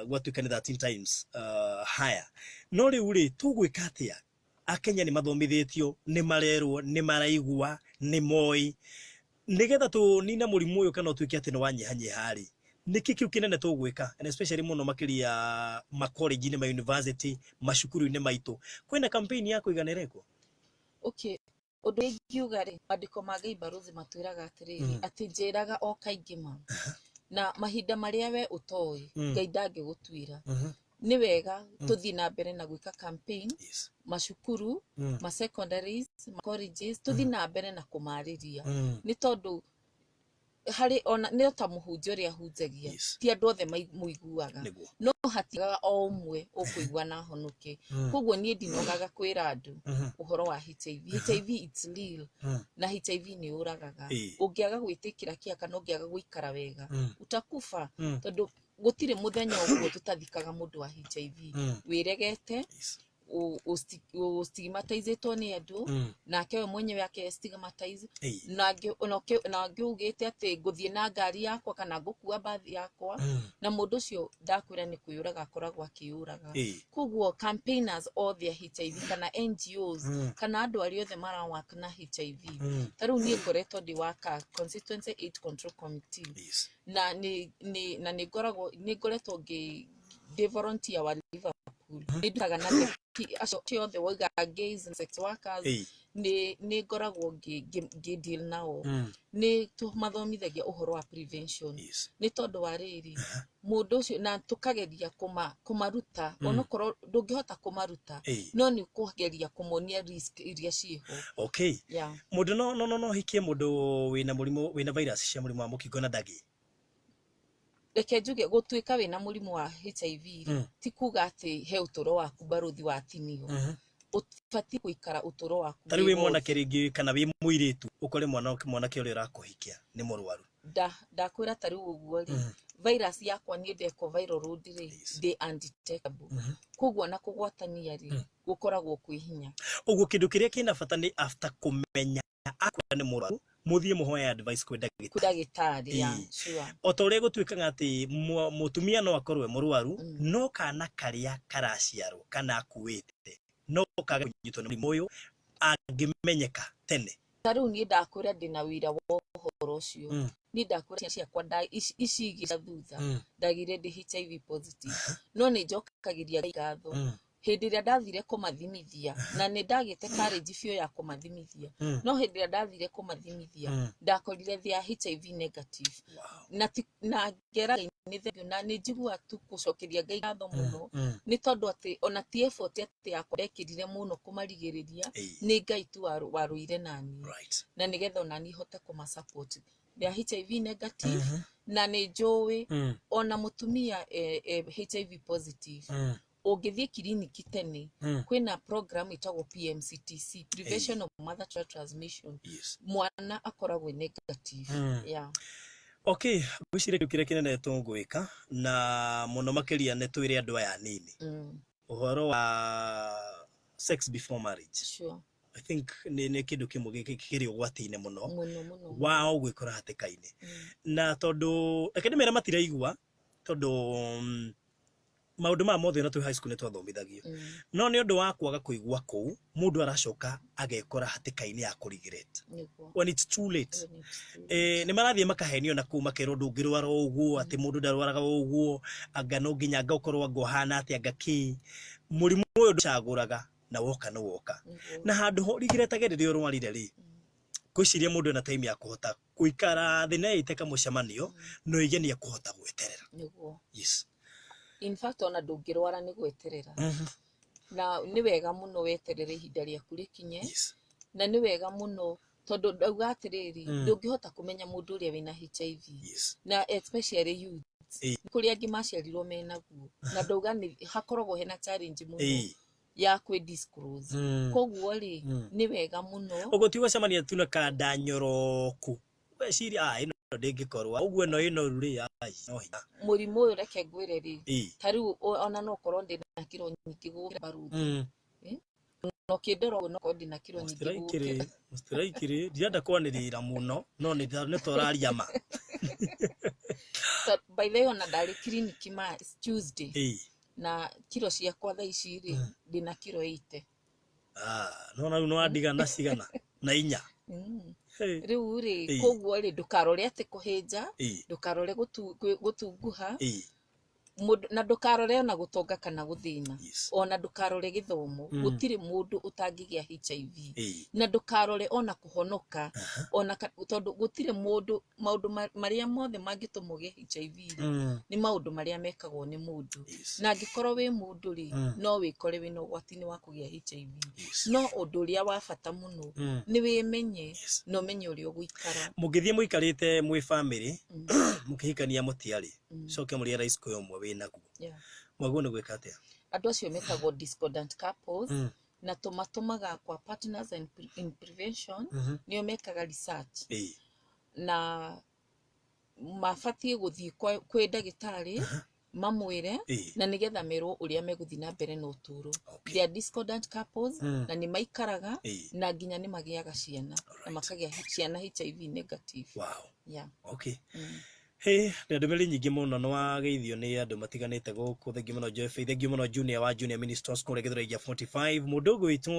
gwatuĩka nĩ 13 times higher. No rĩu rĩ, tũgwĩka atĩa? Akenya nĩ mathomithĩtio, nĩ marerwo, nĩ maraigua, nĩ moĩ nĩgetha tũnine mũrimũ ũyũ kana ũtuĩke atĩ nĩ wanyihanyiha rĩ, nĩkĩ kĩu kĩnene tũgwĩka? And especially mũno makĩria makolenji-inĩ, ma university, macukuru-inĩ maitũ, kwĩna campaign ya kũigana ĩrekwo? Okay, ũndũ ingiuga rĩ, maandĩko ma Ngai, Barũthi, matwĩraga atĩrĩrĩ, atĩ njĩraga o kaingĩ ma na mahinda marĩa we ũtoĩ, Ngai ndangĩgũtuĩra. Nĩ wega tũthiĩ na mbere na gwĩka campaign macukuru, ma secondaries, ma colleges, tũthiĩ na mbere na kũmarĩria, nĩ tondũ harĩ ona nĩ ta mũhunjia ũrĩa ahunjagia, ti andũ othe mũiguaga, no hatigaga o ũmwe ũkũigua na ahonoke. Koguo niĩ ndinogaga kwĩra andũ ũhoro wa HIV. HIV, it's real, na HIV nĩ yũragaga. Ũngĩaga gwĩtĩkĩra kĩa kana ũngĩaga gũikara wega, utakufa, tondũ gũtirĩ mũthenya ũguo tũtathikaga mũndũ wa HIV wĩregete, ũstigmatizĩtwo nĩ andũ, nake we mwenyewe ake stigmatize, na angĩ ugĩte atĩ ngũthiĩ na ngari yakwa kana ngũkua mbathi yakwa, na mũndũ ũcio ndakwĩra nĩ kwĩyũraga akoragwo akĩyũraga. Koguo campaigners othe a HIV kana NGOs kana andũ arĩa othe marawork na HIV, ta rĩu niĩ ngoretwo ndĩ waka Constituency AIDS Control Committee, na nĩ ngoretwo ndĩ volunteer wa Liverpool, nĩ ndutaga na acio othe woiga, gays and sex workers. Nĩ ngoragwo ngĩ deal nao. Nĩ tũmathomithagia ũhoro wa prevention, nĩ tondũ wa rĩrĩ, mũndũ ũcio na tũkageria kũmaruta, onokorwo ndũngĩhota kũmaruta, no nĩ ũkũgeria kũmonia risk iria ciĩho. Yeah. Mũndũ no hikie mũndũ wĩna mũrimũ, wĩna virus cia mũrimũ wa mũkingo na ndagĩ? Reke njuge, gũtuĩka wĩna mũrimũ wa HIV rĩ, ti kuga atĩ he ũtũro waku barũthi watinio. Ũbatiĩ gũikara ũtũro waku Ta rĩu wĩ wĩ wothe. mwanake rĩngĩ kana wĩ mũirĩtu, ũkore mwanake ũrĩa ũrakũhikia nĩ mũrwaru. Ndakwĩra, ta rĩu ũguo rĩ, virus yakwa niĩ ndekwo viral load rĩ, ndĩ undetectable. Koguo na kũgwatania rĩ, gũkoragwo kwĩ hinya. Ũguo kĩndũ kĩrĩa kĩna bata nĩ after kũmenya akwĩra nĩ mũrwaru, mũthiĩ mũhoe advice kwĩ ndagĩtarĩ. Kwĩ ndagĩtarĩ, yeah. O ta ũrĩa gũtuĩkaga atĩ mũtumia no akorwo e mũrwaru, no kana karĩa karaciarwo kana akuĩte no kage kũnyitwo nĩ mũrimũ ũyũ angĩmenyeka tene. Ta rĩu niĩ ndakwĩra ndĩna wĩra wa ũhoro ũcio. Niĩ ndakwĩra ciana ciakwa ici igĩrĩ cia thutha, ndagĩire ndĩ HIV positive, no nĩ njokagĩria Ngai ngatho. Hĩndĩ ĩrĩa ndathire kũmathimithia, na nĩ ndagĩte courage biũ ya kũmathimithia, no hĩndĩ ĩrĩa ndathire kũmathimithia, ndakorire they are HIV negative. Na ti, na ngera Ngai nĩ thengiũ, na nĩ njiguaga tu gũcokeria Ngai ngatho mũno, nĩ tondũ atĩ ona ti effort atĩ yakwa ndekĩrire mũno kũmarigĩrĩria, nĩ Ngai tu warũire naniĩ, na nĩgetha onaniĩ hote kũma support. They are HIV negative, na nĩ njũĩ ona mũtumia HIV positive, ũngĩthiĩ kiriniki tene, kwĩna program ĩtagwo PMCTC, prevention of mother child transmission, mwana akoragwo e negative. Yeah. Okay, ngwĩciria kĩndũ kĩrĩa kĩnene tũgwĩka na mũno makĩria nĩ twĩre andũ aya anini ũhoro wa sex before marriage. I think nĩ kĩndũ kĩmwe kĩrĩ ũgwati-inĩ mũno Mũno mũno. wao gwĩkora hatĩka-inĩ, na tondũ reke ndĩmere matiraigua, tondũ maũndũ maya mothe ona twĩ high school nĩ twathomithagio, no nĩ ũndũ wa kwaga kũigua kũu, mũndũ aracoka agekora hatĩka-inĩ ya kũ regret when it's too late. When it's too late. Nĩ marathiĩ makahenio na kũu, makerwo ndũngĩrwara o ũguo, atĩ mũndũ ndarwaraga o ũguo, anga no nginya anga ũkorwo anga ũhana atĩa, anga kĩ. Mũrimũ ũyũ ndũcagũraga, na woka nĩ woka. Na handũ ho rigiretage rĩrĩa ũrwarire rĩ, ngwĩciria mũndũ ena time ya kũhota gũikara thĩ na ĩte kamũcemanio no ige nĩ ekũhota gweterera. Yes. In fact, ona ndũngĩrwara nĩ gweterera, na nĩ wega mũno weterere ihinda rĩaku rĩkinye. Na nĩ wega mũno, tondũ ndauga atĩrĩrĩ, ndũngĩhota kũmenya mũndũ ũrĩa wĩna HIV, na especially youth, kũrĩ angĩ maciarirwo menaguo, na ndauga nĩ hakoragwo hena challenge mũno ya kwĩ disclose. Koguo rĩ, nĩ wega mũno. Ũguo ti ũgacemania tu na kanda nyoroku ũgeciria, "Ah, ĩno ndĩngĩkorwo ũguo, ĩno ĩnoru rĩ, ai, no hinya." Mũrimũ ũyũ, reke ngwĩre rĩ, ta rĩu ona no ũkorwo ndĩna kiro nyingĩ gũkĩra baruthi. Na ũkĩndora ũguo, no ũkorwo ndĩna kiro nyingĩ Mũtiraikĩrĩ gũkĩra. Mũtiraikĩrĩ, ndirenda kwanĩrĩra mũno, no nĩ tũraria ma. By the way, ona ndarĩ kiriniki ma Tuesday, na kiro ciakwa thaa ici rĩ, ndĩna kiro 80. Ah, no na rĩu nĩ wandigana cigana na inya. Hey. Rĩu rĩ, koguo rĩ, ndũkarore atĩ kũhĩnja, ndũkarore gũtunguha mũndũ, na ndũkarore ona gũtonga kana gũthĩna, ona ndũkarore gĩthomo. Gũtirĩ mũndũ ũtangĩgĩa HIV. Na ndũkarore ona kũhonoka, ona tondũ gũtirĩ mũndũ, maũndũ marĩa mothe mangĩtũma ũgĩe HIV rĩ, nĩ maũndũ marĩa mekagwo nĩ mũndũ. Na angĩkorwo wĩ mũndũ rĩ, no wĩkore wĩna ũgwati-inĩ wa kũgĩa HIV. No ũndũ ũrĩa wa bata mũno nĩ wĩmenye na ũmenye ũrĩa ũgũikara. Mũngĩthiĩ mũikarĩte mwĩ family, mũkĩhikania mũtiarĩ, coke mũrĩ realize kwĩ ũmwe wĩnaguo, mwagĩrĩirwo nĩ gwĩka atĩa? Andũ acio metagwo discordant couples, na tũmatũmaga kwa Partners in Prevention, nĩo mekaga research, na mabatiĩ gũthiĩ kwĩ ndagĩtarĩ mamwĩre, na nĩgetha merwo ũrĩa megũthiĩ na mbere na ũtũũro. They are discordant couples, na nĩ maikaraga, na nginya nĩ magĩaga ciana na makagĩa ciana HIV negative. Yeah. Okay. Hey, nĩ ndũmĩrĩri nyingĩ mũno nĩ wageithio nĩ andũ matiganĩte gũkũ. Thengiũ mũno Joyfrey, thengiũ mũno Junior wa Junior Ministers kũrĩa Gĩthũrai gĩa 45. Mũndũ ũgwĩtwo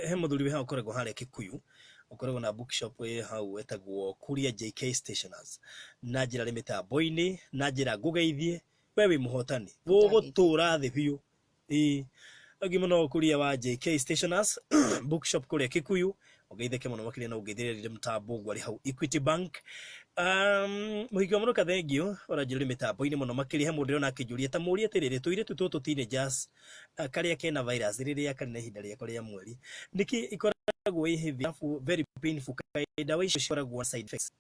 he mũthuri wĩ hau ũkoragwo harĩa Kikuyu, ũkoragwo na bookshop ĩ hau ĩtagwo Kuria JK Stationers, na njĩra rĩ mĩtambo-inĩ, na njĩra ngũgeithie, we wĩ mũhotani, gũgũtũra thĩ biũ. Ĩĩ. Thengiũ mũno kuria wa JK Stationers Bookshop kũrĩa Kikuyu, ũgeithĩke mũno makĩria na ũngeithĩrĩrie mũtambo ũguo arĩ hau Equity Bank. Mũhiki wa mũrũka thengiũ ũranjĩrĩria mĩtambo-inĩ mũno makĩria. He mũndũ ndĩrona akĩnjũria ta mũrie atĩrĩrĩ, tũirĩtu tũtũ teenagers karĩa kena virus rĩrĩa karĩ na ihinda rĩako rĩa mweri, nĩkĩ ikoragwo ĩ heavy alafu very painful, kaĩ ndawa icio cikoragwo na side effects?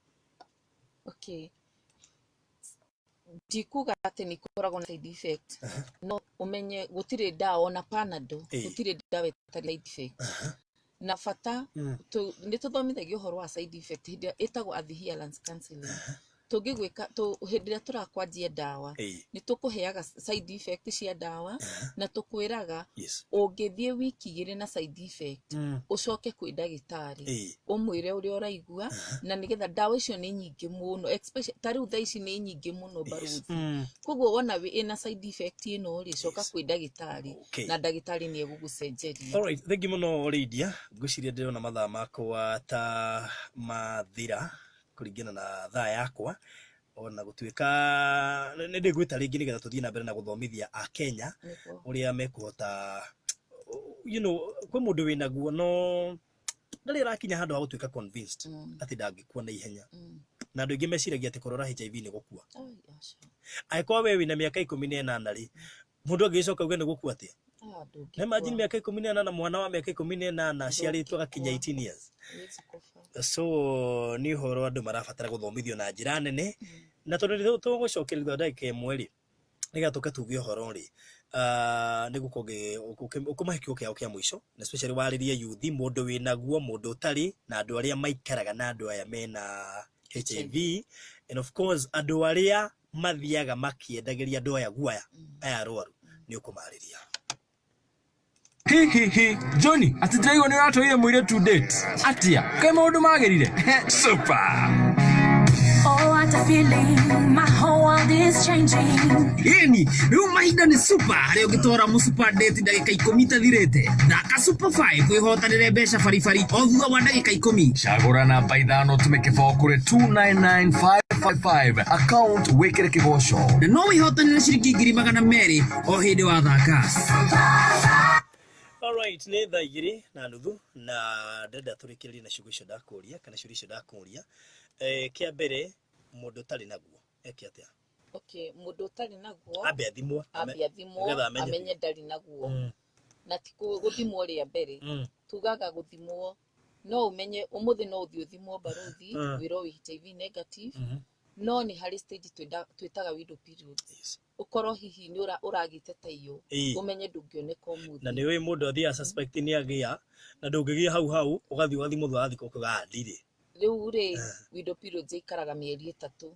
Okay, ndikuga atĩ nĩ ikoragwo na side effect, no ũmenye gũtirĩ ndawa, ona Panadol, gũtirĩ ndawa ĩtarĩ side effect. Na bata nĩ tũthomithagio ũhoro wa side effect hĩndĩ ĩrĩa ĩtagwo adherence counseling. Tũngĩgwĩka hĩndĩ ĩrĩa tũrakwanjia ndawa, nĩ tũkũheaga side effect cia ndawa na tũkwĩraga ũngĩthiĩ wiki 2 na side effect, ũcoke kwĩ ndagĩtarĩ, ũmwĩre ũrĩa ũraigua, na nĩgetha ndawa icio nĩ nyingĩ mũno, especially ta rĩu thaa ici nĩ nyingĩ mũno, barũthi. Koguo wona ĩna side effect ĩno rĩ, coka kwĩ ndagĩtarĩ, na ndagĩtarĩ nĩ egũgũcenjeria. Alright, thengi mũno Lydia. Ngwĩciria ndĩrona mathaa makwa ta mathira kũringana na thaa yakwa, ona gũtuĩka nĩ ndĩgwĩta rĩngĩ nĩgetha tũthiĩ na mbere na gũthomithia Akenya ũrĩa mekũhota, kwĩ mũndũ wĩnaguo no ndarĩ arakinya handũ ha gũtuĩka convinced atĩ ndangĩkua na ihenya, na andũ aingĩ meciragia atĩ kũrwara HIV nĩ gũkua. Ai, aca. Angĩkorwo we wĩna mĩaka 18 rĩ, mũndũ angĩgĩcoka auge nĩ gũkua atĩa? Ah, ndũngĩkua. Na imagine mĩaka 18, mwana wa mĩaka 18 aciarĩtwo agakinya 18 years. Huwezi kufa. So nĩ ũhoro andũ marabatara gũthomithio na njĩra nene, na tondũ nĩ tũgũcokeria ndagĩka 1 rĩ, nĩgetha tũke tuge ũhoro rĩ, nĩ gũkorwo ũkũmahe kiugo kĩao kĩa mũico, na especially warĩrie yuthi, mũndũ wĩnaguo, mũndũ ũtarĩ, na andũ arĩa maikaraga na andũ aya mena HIV, and of course andũ arĩa mathiaga makĩendagĩria andũ aya guoya, aya arwaru, nĩ ũkũmarĩria. Hi hi hi, Johnny, atĩ ndĩraigua nĩ ũratwarire mũirĩtu date. Atia, kaĩ maũndũ magĩrire? Super. Oh, what a feeling. My whole world is changing. Ĩni rĩu mahinda nĩ super, harĩa ũngĩtwara mũ super date ndagĩka 10 itathirĩte. Thaka Super 5 wĩhotanĩre mbeca baribari o thutha wa ndagĩka 10. Cagũra namba 5 tume kĩbaũ kũrĩ 299555 account wĩkĩre kĩgoco. Na no wĩhotanĩre ciringi 200,000 o hĩndĩ wathaka. Alright, nĩ thaa 2:30 na ndĩrenda tũrĩkĩrĩrie na ciugo icio ndakũria kana ciũria icio ndakũria. Kĩa mbere, mũndũ ũtarĩ naguo eke atĩa? Okay, mũndũ ũtarĩ naguo ambe athimwo, ambe athimwo, nĩgetha amenye. Amenye ndarĩ naguo. Na ti gũthimwo rĩa mbere. Tugaga gũthimwo no ũmenye ũmũthĩ, no ũthiĩ ũthimwo, barũthi, wĩrwo wĩ HIV negative, no nĩ harĩ stage twĩtaga window period, ũkorwo hihi nĩ ũragĩte ta iyo, ũmenye ndũngĩoneka ũmũthĩ. Na nĩ ũĩ mũndũ athiaga suspect nĩ agĩa, na ndũngĩgĩa hau hau, ũgathiĩ ũgathimwo thutha wa thikũ ũkauga, "Ah, ndirĩ." Rĩu rĩ, window period ĩikaraga mĩeri 3.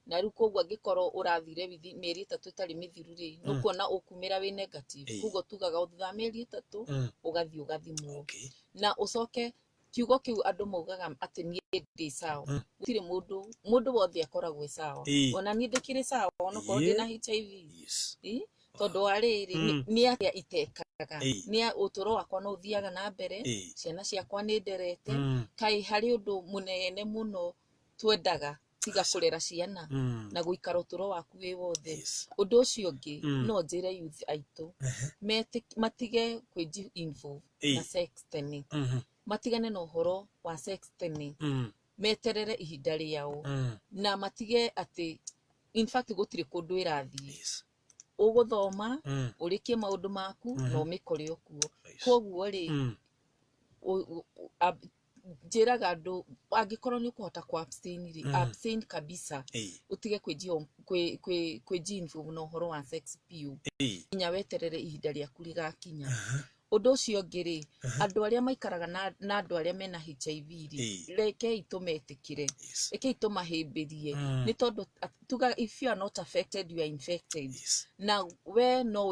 Na rĩu koguo angĩkorwo ũrathire mĩeri 3 ĩtarĩ mĩthiru rĩ, nĩ ũkuona ũkumĩra wĩ negative. Koguo tugaga o thutha wa mĩeri 3 ũgathiĩ ũgathimwo. Na ũcoke kiugo kĩu andũ maugaga atĩ niĩ ndĩ sawa, gũtirĩ mũndũ, mũndũ wothe akoragwo e sawa. Ona niĩ ndĩkĩrĩ sawa onokorwo ndĩna HIV? Ĩ? Tondũ wa rĩrĩ, nĩ atĩa itekaga? Nĩ ũtũro wakwa no ũthiaga na mbere, ciana ciakwa nĩ nderete. Kaĩ harĩ ũndũ mũnene mũno twendaga tiga kũrera ciana na gũikara ũtũro waku wĩ wothe? Ũndũ ũcio ũngĩ, no njĩre youth aitũ matige kwĩji involve na sex tene, matigane na ũhoro wa sex tene, meterere ihinda rĩao, na matige atĩ in fact gũtirĩ kũndũ ĩrathiĩ. Ũgũthoma, ũrĩkie maũndũ maku na ũmĩkore o kuo. Koguo rĩ, njĩraga andũ angĩkorwo nĩ ũkũhota ku abstain rĩ, abstain kabisa, ũtige kwĩji involve na ũhoro wa sex biũ nginya weterere ihinda rĩaku rĩgakinya. Ũndũ ũcio ũngĩ rĩ, andũ arĩa maikaraga na andũ arĩa mena HIV rĩ, rekei tũmetĩkĩre, rekei tũmahĩmbĩrie, nĩ tondũ tuga if you are not affected, you are infected. Na we no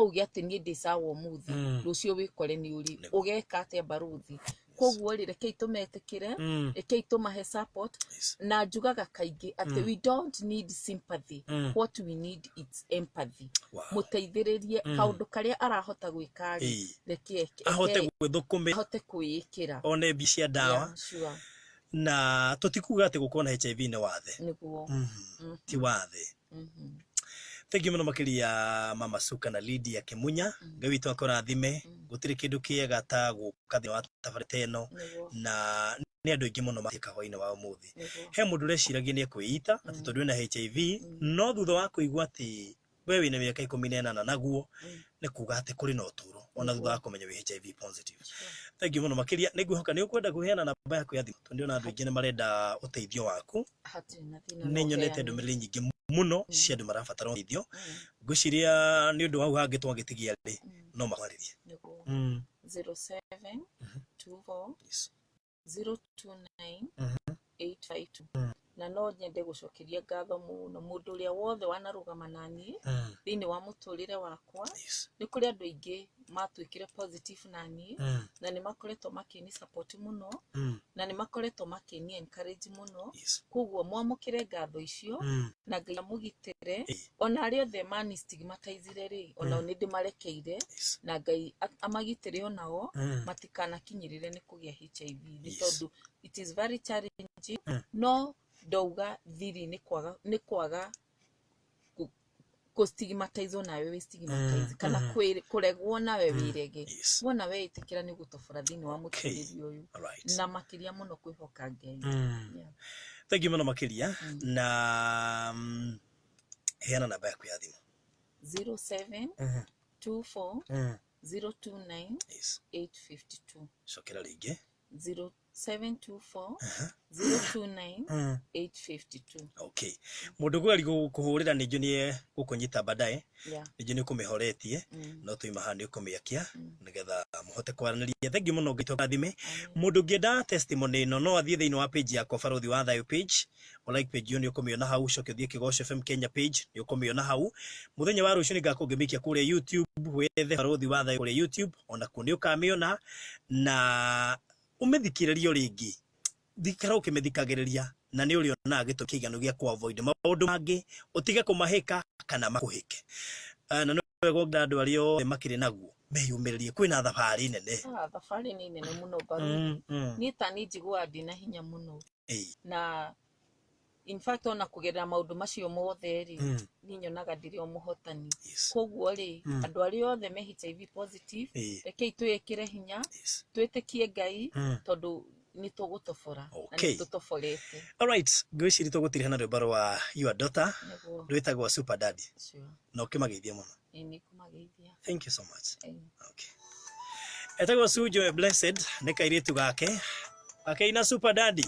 uge atĩ niĩ ndĩ sawa ũmũthĩ, rũciũ wĩkore nĩ ũrĩ, ũgeka atĩa, barũthi? Koguo rĩ, rekei tũmetĩkĩre, rekei tũmahe support. Na njugaga kaingĩ atĩ we don't need sympathy, what we need is empathy. Mũteithĩrĩrie kaũndũ karĩa arahota gwĩka rĩ, reke ahote gwĩthũkũmĩra, ahote kwĩĩkĩra, one mbia cia ndawa. Yeah, sure. Na tũtikuga atĩ gũkorwo na HIV nĩ wathe. Ti wathe. Thank you mũno makĩria Mama Suka na Lydia Kĩmunya. Ngai witũ akũrathime. Gũtirĩ kĩndũ kĩega ta gũka thĩinĩ wa tabarĩra ta ĩno, Nĩguo. na nĩ andũ aingĩ mũno matuĩka hwainĩ wa ũmũthĩ. Nĩguo. He mũndũ ũreciragia nĩ ekwĩita atĩ tondũ ena HIV, no thutha wa kũigua atĩ we wĩna mĩaka 18 naguo, nĩ kuga atĩ kũrĩ na ũtũro ona thutha wa kũmenya wĩ HIV positive. Thank you mũno makĩria. Nĩ ngwĩhoka nĩ ũkwenda kũheana namba yaku ya thimũ, tondũ ndĩrona andũ aingĩ nĩ marenda ũteithio waku. Hatirĩ na thĩna, Nĩ no nyonete ũheane. ndũmĩrĩri nyingĩ mũno cia andũ marabatara ũteithio. Ngwĩciria nĩ ũndũ wa hau hangĩ twagĩtigia rĩ, no makwarĩrie. Nĩguo. 07 24 029 852. Na no nyende gũcokeria ngatho mũno mũndũ ũrĩa wothe wanarũgama naniĩ thĩinĩ wa mũtũrĩre wakwa. Nĩ kũrĩ andũ aingĩ matuĩkire positive naniĩ, na nĩ makoretwo makĩni support mũno, na nĩ makoretwo makĩni encourage mũno. Koguo mwamũkĩre ngatho icio, na Ngai amũgitĩre. Ona arĩa othe mani stigmatizire rĩ, onao nĩ ndĩmarekeire, na Ngai amagitĩre onao matikanakinyĩrĩre nĩ kũgĩa HIV, nĩ tondũ it is very challenging. No ndauga thiri nĩ kwaga, nĩ kwaga kũ stigmatize, nawe wĩ stigmatize, kana kũregwo nawe wĩrege. Wona weĩtĩkĩra nĩ gũtobora thĩinĩ wa mũtũrĩre ũyũ, na makĩria mũno kwĩhoka Ngai. Yeah. Thank you mũno makĩria, na heana namba yaku ya thimũ. 07 24 029 852. Cokera rĩngĩ. 0724 029 852. Okay, mũndũ ũkũgeria kũhũrĩra nĩ njũ nĩ gũkũnyita baadaye. Nĩ njũ nĩ ũkũmĩhoretie, no tũima haha nĩ ũkũmĩakia nĩgetha mũhote kwaranĩria. Thank you mũno, Ngai tũrathime. Mũndũ ũngĩenda testimony ĩno no athiĩ thĩinĩ wa page yakwa, Barũthi wa Thayũ page, o like page ĩyo nĩ ũkũmĩona hau. Ũcoke ũthiĩ Kĩgoco FM Kenya page, nĩ ũkũmĩona hau. Mũthenya wa rũciũ nĩ ngakorwo ngĩmĩikia kũrĩa YouTube. Wethe Barũthi wa Thayũ kũrĩa YouTube, onakuo nĩ ũkamĩona na ũmĩthikĩrĩrie o rĩngĩ. Thikara ũkĩmĩthikagĩrĩria, na nĩ ũrĩonaga gĩtũmi kĩiganu gĩa kũ avoid maũndũ mangĩ, ũtige kũmahĩka kana makũhĩke. Na nĩ wega ũngĩra andũ arĩa othe makĩrĩ naguo meyũmĩrĩrie, kwĩna thabarĩ nene. Ah, thabarĩ nĩ nene mũno, Barũthi. Niĩ ta niĩ njiguaga ndĩna hinya mũno, na in fact ona kũgerera maũndũ macio mothe rĩ, niĩ nyonaga ndĩrĩ o mũhotani. Koguo rĩ, andũ arĩa othe me HIV positive, rekei twĩĩkĩre hinya, twĩtĩkie Ngai, tondũ nĩ tũgũtobora na nĩ tũtoborete. Alright, ngwĩciria tũgũtiriha na rwĩmbo rwa your daughter, Nĩguo. rwĩtagwo Super Daddy. Na ũkĩmageithie mũno. Ĩĩ, nĩ kũmageithia. Thank you so much. Okay, etagwo Sujo Blessed, nĩ kairĩtu gake akĩina Super Daddy.